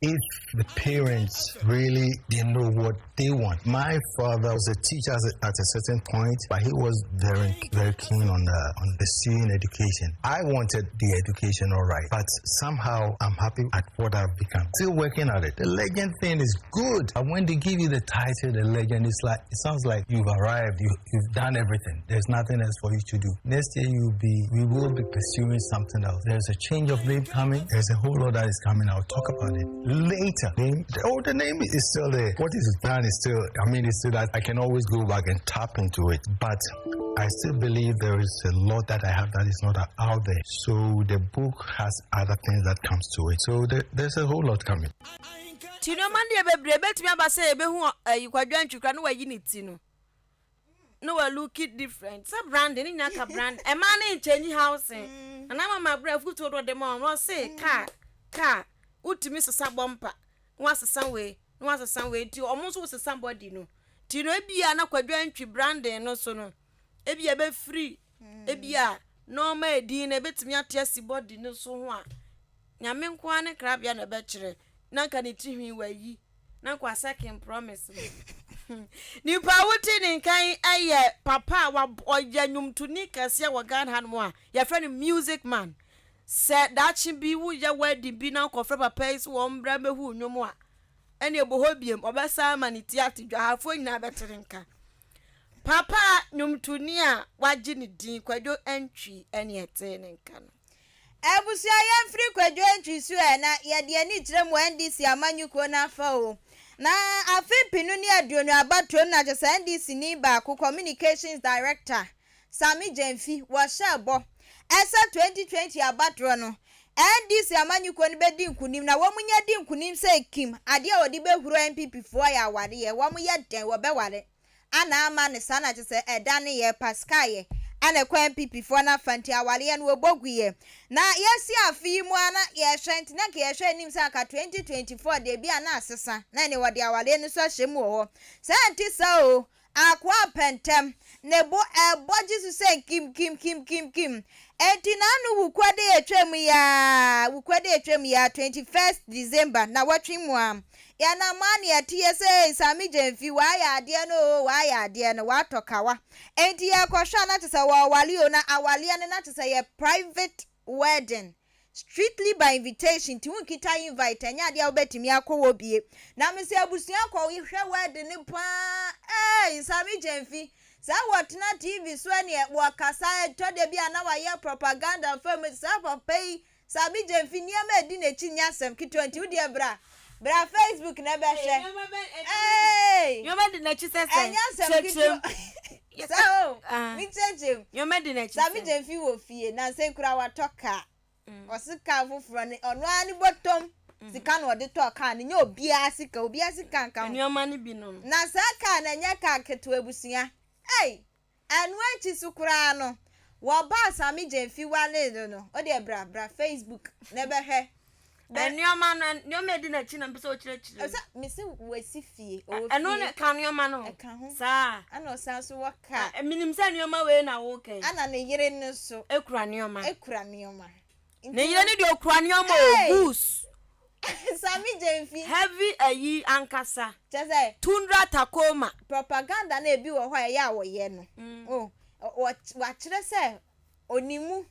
If the parents really didn't know what they want. My father was a teacher at a certain point, but he was very, very keen on, uh, on pursuing education. I wanted the education all right, but somehow I'm happy at what I've become. Still working at it. The legend thing is good. But when they give you the title, the legend, it's like, it sounds like you've arrived, you, you've done everything. There's nothing else for you to do. Next year, you'll be, we will be pursuing something else. There's a change of name coming. There's a whole lot that is coming. I'll talk about it later. Name, oh, the name is still there. What is done is still, I mean, it's still that I can always go back and tap into it. But I still believe there is a lot that I have that is not out there. So the book has other things that comes to it. So there, there's a whole lot coming. Ti nneɛma no deɛ bebree bɛtumi aba sɛ yɛbɛhu ayi Kwadwo Antwi koraa na wayi ne ti no na wa look different sɛ brand ne nyinaa ka brand ɛmaa ne nkyɛnyi housing mm. nana mama abira afutuo do de ma wɔn ɔse mm. kaa kaa wotumi sesa bɔmpa na wasesa wei na wasesa wei nti wɔn nso sesa body no ti no ebia na Kwadwo Antwi branding no so no ebia ebɛfiri mm. ebia nneɛma edin no ebɛtumi ate asi body no so ho a Nyame nko ara ne krabea na ɛbɛkyerɛ na nka ne ti hwi wayi na nka wasɛken promise no. Nipa a wote ne nka yi yɛ papa a ɔyɛ nnwomtoni kɛseɛ wɔ Ghana hanom a yɛfrɛ no Music Man. Sɛ daakye bi woyɛ wedding bi na wokɔfrɛ papa yi sɛ wɔmmra mmɛhu wo nnwom a, ɛnneɛ bɔ hɔ biom, ɔbɛsan ama ne ti ate dwahafoɔ nyinaa bɛte ne nka. Papa nnwomtoni a wagye ne din, Kwadwo Antwi ɛne ɛtee ne nka no. Abusua yɛmfiri Kwadwo Antwi so ɛ na yɛde ani kyerɛ mu NDC amanyɔkuo no afa o. Na afe mpenu ne aduonu abatoɔ mu na kyerɛ sɛ NDC ni baako Communications Director Sammy Gyamfi wɔhyɛɛ bɔ sɛ 2020 abatoɔ no NDC amanyɔkuo no bɛdi nkunim na wɔn nya di nkunim sɛ kim adeɛ a wɔde bɛhuro NPP foɔ yɛ awareɛ wɔn yɛ dɛn wɔbɛware ana ama no saa na kyesɛ ɛda no yɛ paskaeɛ ana ɛkɔ NPP foɔ no afa nti awareɛ no wɔbɔ guiɛ na yɛsi afe yi mu ara na yɛhwɛ nti na nka yɛhwɛ anim sɛ anka 2024 deɛ bi a na asesa na ɛne wɔde awareɛ no nso ahyɛ mu wɔ hɔ sɛ ɛnte saa o Akoa pɛ ntɛm, ne bo ɛbɔ gye so sɛ kim kim kim kim kim. Enti n'ano Wukuada a etwaam yi ara, Wukuada a etwaam yi ara, 21st December, nnawɔtwe mu ara, yɛnam ara na yɛteɛ sɛ ei Sammy Gyamfi, wayɛ adeɛ no oo, wayɛ adeɛ no, watɔ kawa. Enti yɛkɔhwɛ a na kyerɛ sɛ wɔreware oo, na awareɛ no na kyerɛ sɛ ɛyɛ private wedding. Strictly by invitation nti wonkita invite ɛnyɛ adeɛ a wobɛtumi akɔ hɔ bie. Na mesɛ abusua kɔ hwɛ wedding no paa eei Sammy Gyamfi sɛ wɔtena TV so ɛneɛ wɔkasa ɛtɔ da bi a na wayɛ propaganda fa mu saa papa yi Sammy Gyamfi nneɛma ɛdi n'akyi nyɛ asɛm ketewa nti wodeɛ bra bra Facebook na ɛbɛhwɛ eei Nneɛma di n'akyi sɛ sɛn? Ɛnyɛ asɛm Kyerɛkyerɛ ketewa mu. Saa o, menkyerɛkyerɛ mu. Nneɛma di n'akyi Sammy sɛn? Gyamfi wɔ fie, nnansa yi koraa watɔ kaa. Ɔse kaa foforɔ no, ɔno ara ne bɔtɔm sika na ɔde tɔɔ kaa no, nyɛ obiara sika, obiara sika nka ho. Nneɛma no bi no. Na saa kaa no, ɛnyɛ kaa ketewa abusua. Ei! Ɛno akyi so koraa no, wɔbaa Sammy Gyamfi waree no no, wo deɛ bra, bra Facebook na bɛhwɛ. Bɛ. Nneɛma no, nneɛma edi n'akyi na mpɛ sɛ ɔkyerɛkyerɛ mu. Sɛ mese wasi fie, ɔwɔ fie. Ɛno ne ka nneɛma no ho. Ɛka ho. Saa. Ɛna ɔsan so wɔ kaa. Menim sɛ nneɛma wei na woka yi. Ɛna ne yere no nso. Ekura nneɛma. Ekura nneɛma. Ne yere no deɛ okura nneɛma o, goose. Sammy Gyamfi. Heavy ayi ankasa. Kyerɛ sɛ. Tundra Tacoma. Propaganda no ebi wɔ hɔ a ɛyɛ a wɔyɛ no. Oh, wakyerɛ sɛ onim mu.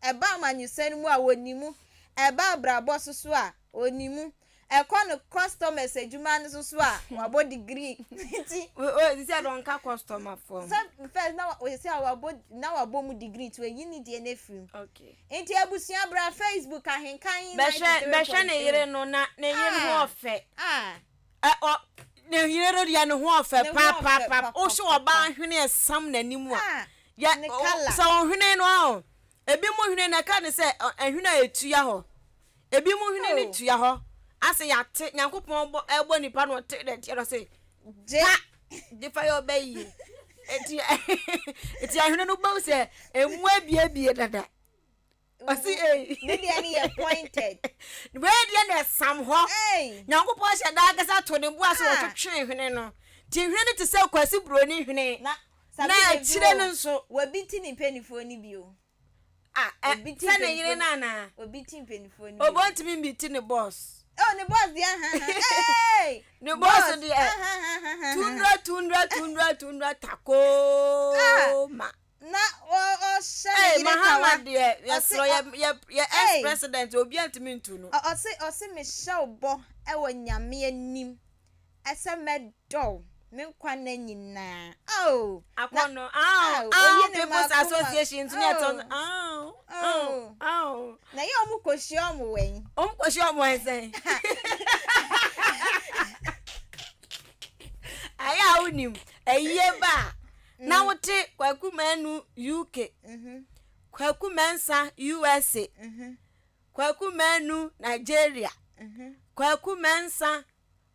Ɛba amanyɔsɛm no mu a wɔnni mu, ɛba abrabɔ so so a ɔnni mu, ɛkɔ no customers adwuma no so so a wabɔ degree nti. O o sisi a de ɔnka customer foɔ ho. Sɛ first na sisi a wabɔ na wabɔ mu degree nti wayi ne deɛ no afiri mu. Okay. Nti abusua bra Facebook ahenkan Bɛhwɛ bɛhwɛ ne yere no na ne yere ho ɔfɛ. Ah. Ɛ ɔ ne yere no deɛ ne ho ɔfɛ Ne ho ɔfɛ papaapa. Wohwɛ papapapa. ɔbaa hwene ɛsam n'anim a. Ah. Yɛ Ne colour. sɛ ɔhwene no a o. Ebinom hwene no ɛka ne sɛ ɛhwene a ɛtua hɔ. Ebinom hwene no Oh. tua hɔ. Asɛ yɛate Nyankopɔn bɔ ɛbɔ nipa no ɔte dɛteɛ no ɔse Gye. pa gye fa yɛ ɔbɛ yie. Eti eti ahwene no bɛhu sɛ emu abiebie dada. Ɔse ei. Ne deɛ no yɛ pointed. Wei deɛ na ɛsam hɔ. Ei. Nyankopɔn hyɛ daa ankasa to ne bo ase Ah. ɔtwetwe hwene no. Nti hwene no te sɛ Kwasi Buroni hwene. Na Na akyire no nso. Obi ti ne mpanimfoɔ no bi o. Ah, ɛ, sɛ ne yere no anaa? Obi ti mpanimfoɔ no bi. Obo ntumi mbi ti ne boss. Oh, ne boss deɛ ha ha. Hey! Ne boss deɛ. Tundra, tundra, tundra, tundra, takoma. Ah, na ɔhyɛ ne yere kawa. Mahama deɛ yɛsrɛ yɛ yɛ yɛ ex president obi ntumi ntu no. Ɔse ɔse mehyɛ wo bɔ ɛwɔ nyame anim. Ɛsɛ mɛdɔ wo me nkwa nna nyinaa oh. Akɔnɔ aw aw people's association nso ne ɛtɔ no aw aw aw. Na yɛ ɔmo kɔ hyia ɔmo wɛn. Ɔmo kɔ hyia ɔmo wɛn sɛn. Ayɛ a wonim ayie ba a na wote Kwaku Manu UK, Kwaku Mensah USA, Kwaku Manu Nigeria, Kwaku Mensah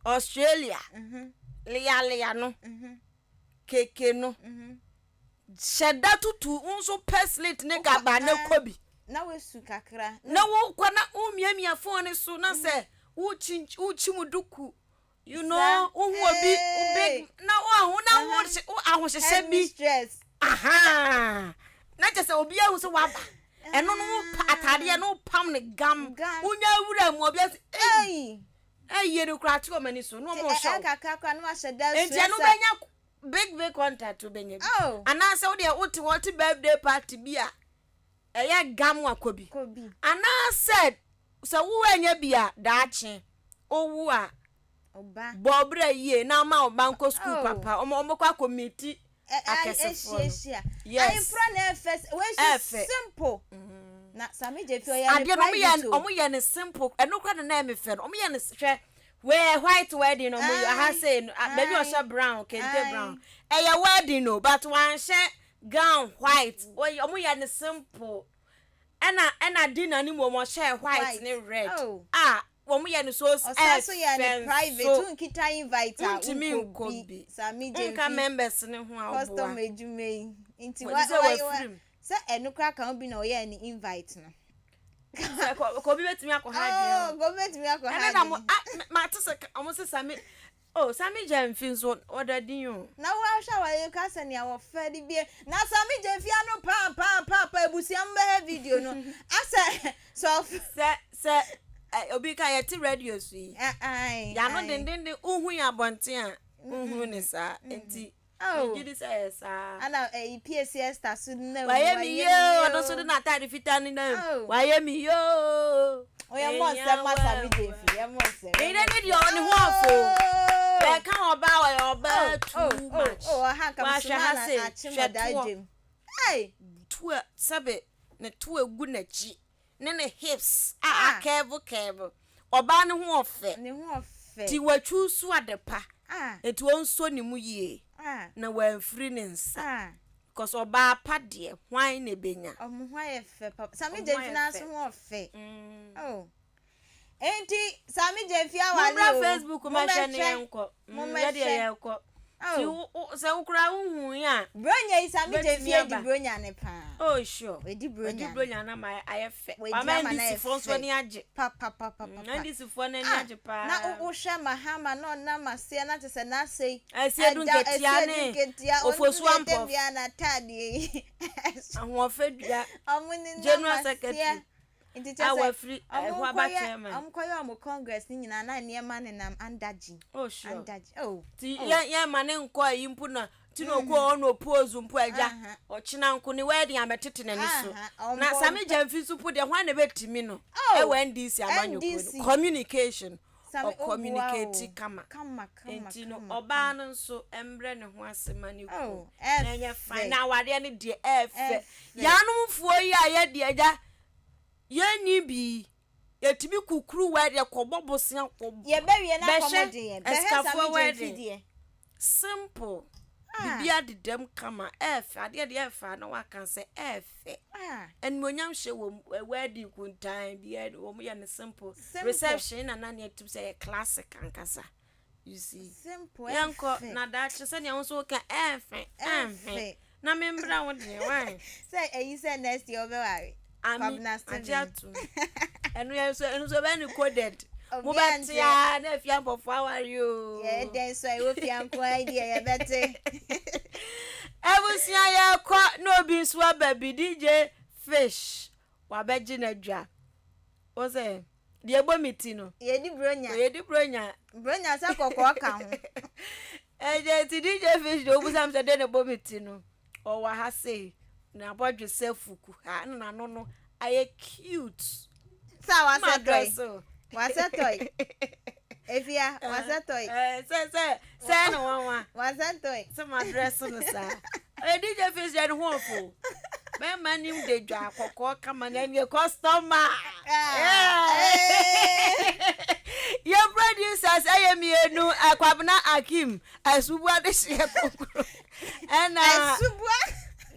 Australia lealea no keke no hyɛ da tutu wo nso pɛ slit ne gaba na kɔ bi. Na woasu kakra. Na wokɔ na womiamia phone no so na sɛ wokyi mu duku you know wohu obi big na woaho na wo ahohyehyɛ bi. Aha na kyɛ sɛ obi ahu sɛ waba ɛno no wo ataadeɛ no wopam no gam wonya wura mu obi ase ei. Ɛyie no koraa te wɔn ani so na wɔn rehwɛ wo. Ɛnkakra koraa na wahyɛ da Nti ɛno wobɛnya big big contact wobɛnya bi. Oh. Anaasɛ wo deɛ wote hɔ te birthday party bi a ɛyɛ gam akɔ bi. Anaasɛ sɛ wo anya bi a daakye owu a bɔ bra yie na ama wo ba nkɔ sukuu papa. Wɔn wɔn bɛkɔ akɔ meeti akɛsefoɔ no. Yes. Ayefra na ɛfɛ wei so simple. Na Sami Gyamfi ɔyɛ ne Adeɛ no wɔn yɛ private o. wɔn yɛ ne simple ɛno koraa na na ɛyɛ me fɛ no wɔn yɛ ne hwɛ wei yɛ white wedding na wɔn yɛ aha sei no baabi a ɔhyɛ brown kente brown ɛyɛ wedding o but wanhyɛ gown white wɔyɛ wɔn yɛ ne simple ɛna ɛna dinner no mu wɔn ɔhyɛ white ne red a wɔn yɛ no so Ɔsan so yɛ ne ɛfɛ private nso wonkita invite a wontumi wonkɔ nkɔ bi bi Sami nka Gyamfi members ne ho a custom woboa adwuma yi nti wɔde wa sɛ wa wa wafirim sɛ ɛno koraa ka ho bi na ɔyɛɛ ne invite no. Sɛ kɔ kɔ obi betumi akɔ ha adwene Oh, o. kɔ obi betumi akɔ ha Ɛne na mo adwene. a mate sɛ ɔmo se Sami oh Sami Gyamfi nso ɔda din o. Na wo ahwɛ a wɔyɛ ka sɛ nea wɔfɛ de bie na Sami Gyamfi ano paa paa paa paa abusua mo bɛhwɛ video no asɛ sɛ ɔf. Sɛ sɛ ɛ obi ka yɛte radio so yi Ae yano ae. dendenden wohu yɛn abɔnten a nhunu ne saa nti Oh. Megye di sɛ ɛyɛ saa. Ana ɛyi PAC Esther so nam. Wayɛ mi yie o, ɔno nso de n'ataade fitaa no nam. Oh. Wayɛ mi yie o. Oyɛ mɔ nsɛm ma Sami Gyamfi, yɛ mɔ nsɛm. Ne yere ne deɛ ɔne ho ɔfo. Bɛka ɔbaa ɔyɛ ɔbaa too much. Oh, ɔha nka Wahwɛ ha mesoma se, na akye hwɛ mɔ daa toɔ. dwam. Hey! Toɔ sɛbe ne to egu n'akyi ne ne hips a Ah. akɛɛvo kɛɛvo. Ɔbaa no ho ɔfɛ. Ne ho ɔfɛ. Ti watwi ade pa. Ah. Eti ɔnsɔ ne mu yie. Ah. Na wamfiri ne nsa. Ah. Because ɔbaa pa deɛ hwan na ebenya. Ɔmo ho ayɛ fɛ papa. Sami Ɔmo ho Gyamfi ayɛ n'aso fɛ. ho ɔfɛ. Oh. Enti Sami Gyamfi awale Mommra o. Facebook mɛhwɛ ne yɛnkɔ. Mommɛhwɛ. Yɛdeɛ yɛkɔ. Oh. Ti wo wo sɛ wo koraa wohu yi a. Bronya yi Sami Wobɛtumi Gyamfi adi aba. bronya ne paa. Oh sure. Wadi bronya. Wadi bronya na ma ayɛ fɛ. Wadi Wama ama no ayɛ NDC foɔ nso fɛ. ani agye. Pa pa pa pa pa. NDC foɔ no ani Ah, agye paa. Na wo wohwɛ Mahama na ɔnam aseɛ na kyerɛ sɛ n'asɛ yi. Asiedu ɛda- Nketia Asiedu ne Nketia, Ofosu ɔno deɛ Ampɔf. bia n'ataadeɛ yi. Ahoɔfɛ dua. Ɔmo nenam General aseɛ. Secretary. Nti A kyerɛ sɛ wafiri ɔmo ɛho aba nkɔyɛ chairman. ɔmo kɔyɛ ɔmo congress ne nyinaa na nneɛma nenam andagye. Oh sure. Andagye. Oh. Ti oh. yɛn yɛn ma ne nkɔ ayi mpo na ti na okɔ ɔno oppose mpo agya ɔkyena nko ne wedding abɛtete n'ani so. Aha, Na ɔmbɔ Sami Gyamfi nso po deɛ hwan na ebɛtumi no Oh, ɛwɔ NDC amanyɔkuo NDC. no communication Sami ɔ communicate oboa o. kama. Kama kama Nti no kama. ɔbaa no nso mbrɛ ne ho ase ma ne kunu Oh, na ɛnyɛ ɛfɛ. fine na awadeɛ no deɛ ɛɛfɛ. Ɛfɛ. Yanomfoɔ yi a yɛde agya yɛnni bi yɛtumi kukuru wedding kɔbɔ bosea kɔ Yɛbɛwie na bɛhwɛ akɔmɔ de yɛn. Bɛhwɛ asikafoɔ Sami Gyamfi wedding. deɛ. Simple. Ah. Biribi adedam kama ɛɛfɛ adeɛ deɛ ɛɛfɛ a na waka sɛ ɛɛfɛ. Ah. Animuonyam hyɛ wɔ mu ɛ wedding kuntan bi ɛ wɔn yɛ no simple. Simple. Reception na na nea ɛtum sɛ ɛyɛ classic ankasa. You see. Simple Yɛnkɔ ɛfɛ. na daakye sɛnea wo nso woka ɛɛfɛ ɛɛfɛ. Ɛfɛ. Na membra wo deɛ why? Sɛ ɛyi sɛ next year ɔbɛware. Ami Kwabena agye Steven. atom. Ɛno yɛ nso ɛno nso ɛbɛyɛ no coded. Obiara Mobɛte nte. a na afie abɔfo aware o. Yɛ dɛn so a ɛwɔ fie nko ara yi deɛ yɛbɛte. Abusua yɛkɔ na obi nso aba bi DJ Fish wabɛgye n'adwa. Wo sɛ deɛ ɛbɔ mi ti no. Yɛdi bronya. Yɛdi bronya. Bronya sɛ kɔkɔɔ ka ho. Ɛgye ti DJ Fish deɛ obusa mi sɛ deɛ na ɛbɔ mi ti no. Ɔwɔ ha sei na abɔdwe sɛ fuku ha na n'ano no ayɛ cute. Sɛ wasɛ Ma tɔi. dress o. Wasɛ tɔi. Efia wasɛ tɔi. Ɛɛ sɛ sɛ sɛ na wɔn wa. Wasɛ tɔi. Sɛ ma dress no saa. Ɔyɛ DJ Fish deɛ ne ho ɔfo. Bɛrima nim de dwa kɔkɔɔ kama na ɛnyɛ customer. Yɛn producers ɛyɛ mmienu Kwabena Akim Asubu Adehyeɛ Kokoro ɛna Asubua.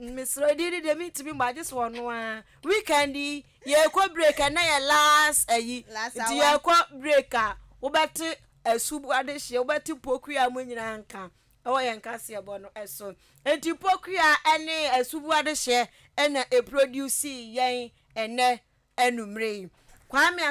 mesrɛ di ne deɛ mentumi mmɔ agye so ɔno a weekend yi yɛkɔ break ɛnɛ yɛ last ayi Last nti hour. yɛkɔ break a wobɛte Asubu Adehyeɛ wobɛte pokua mu nyinaa nka ɛwɔ yɛn kaseɛbɔ no ɛso nti pokua ɛne Asubu Adehyeɛ ɛna ɛproduce yɛn ɛnɛ anumere yi Kwame.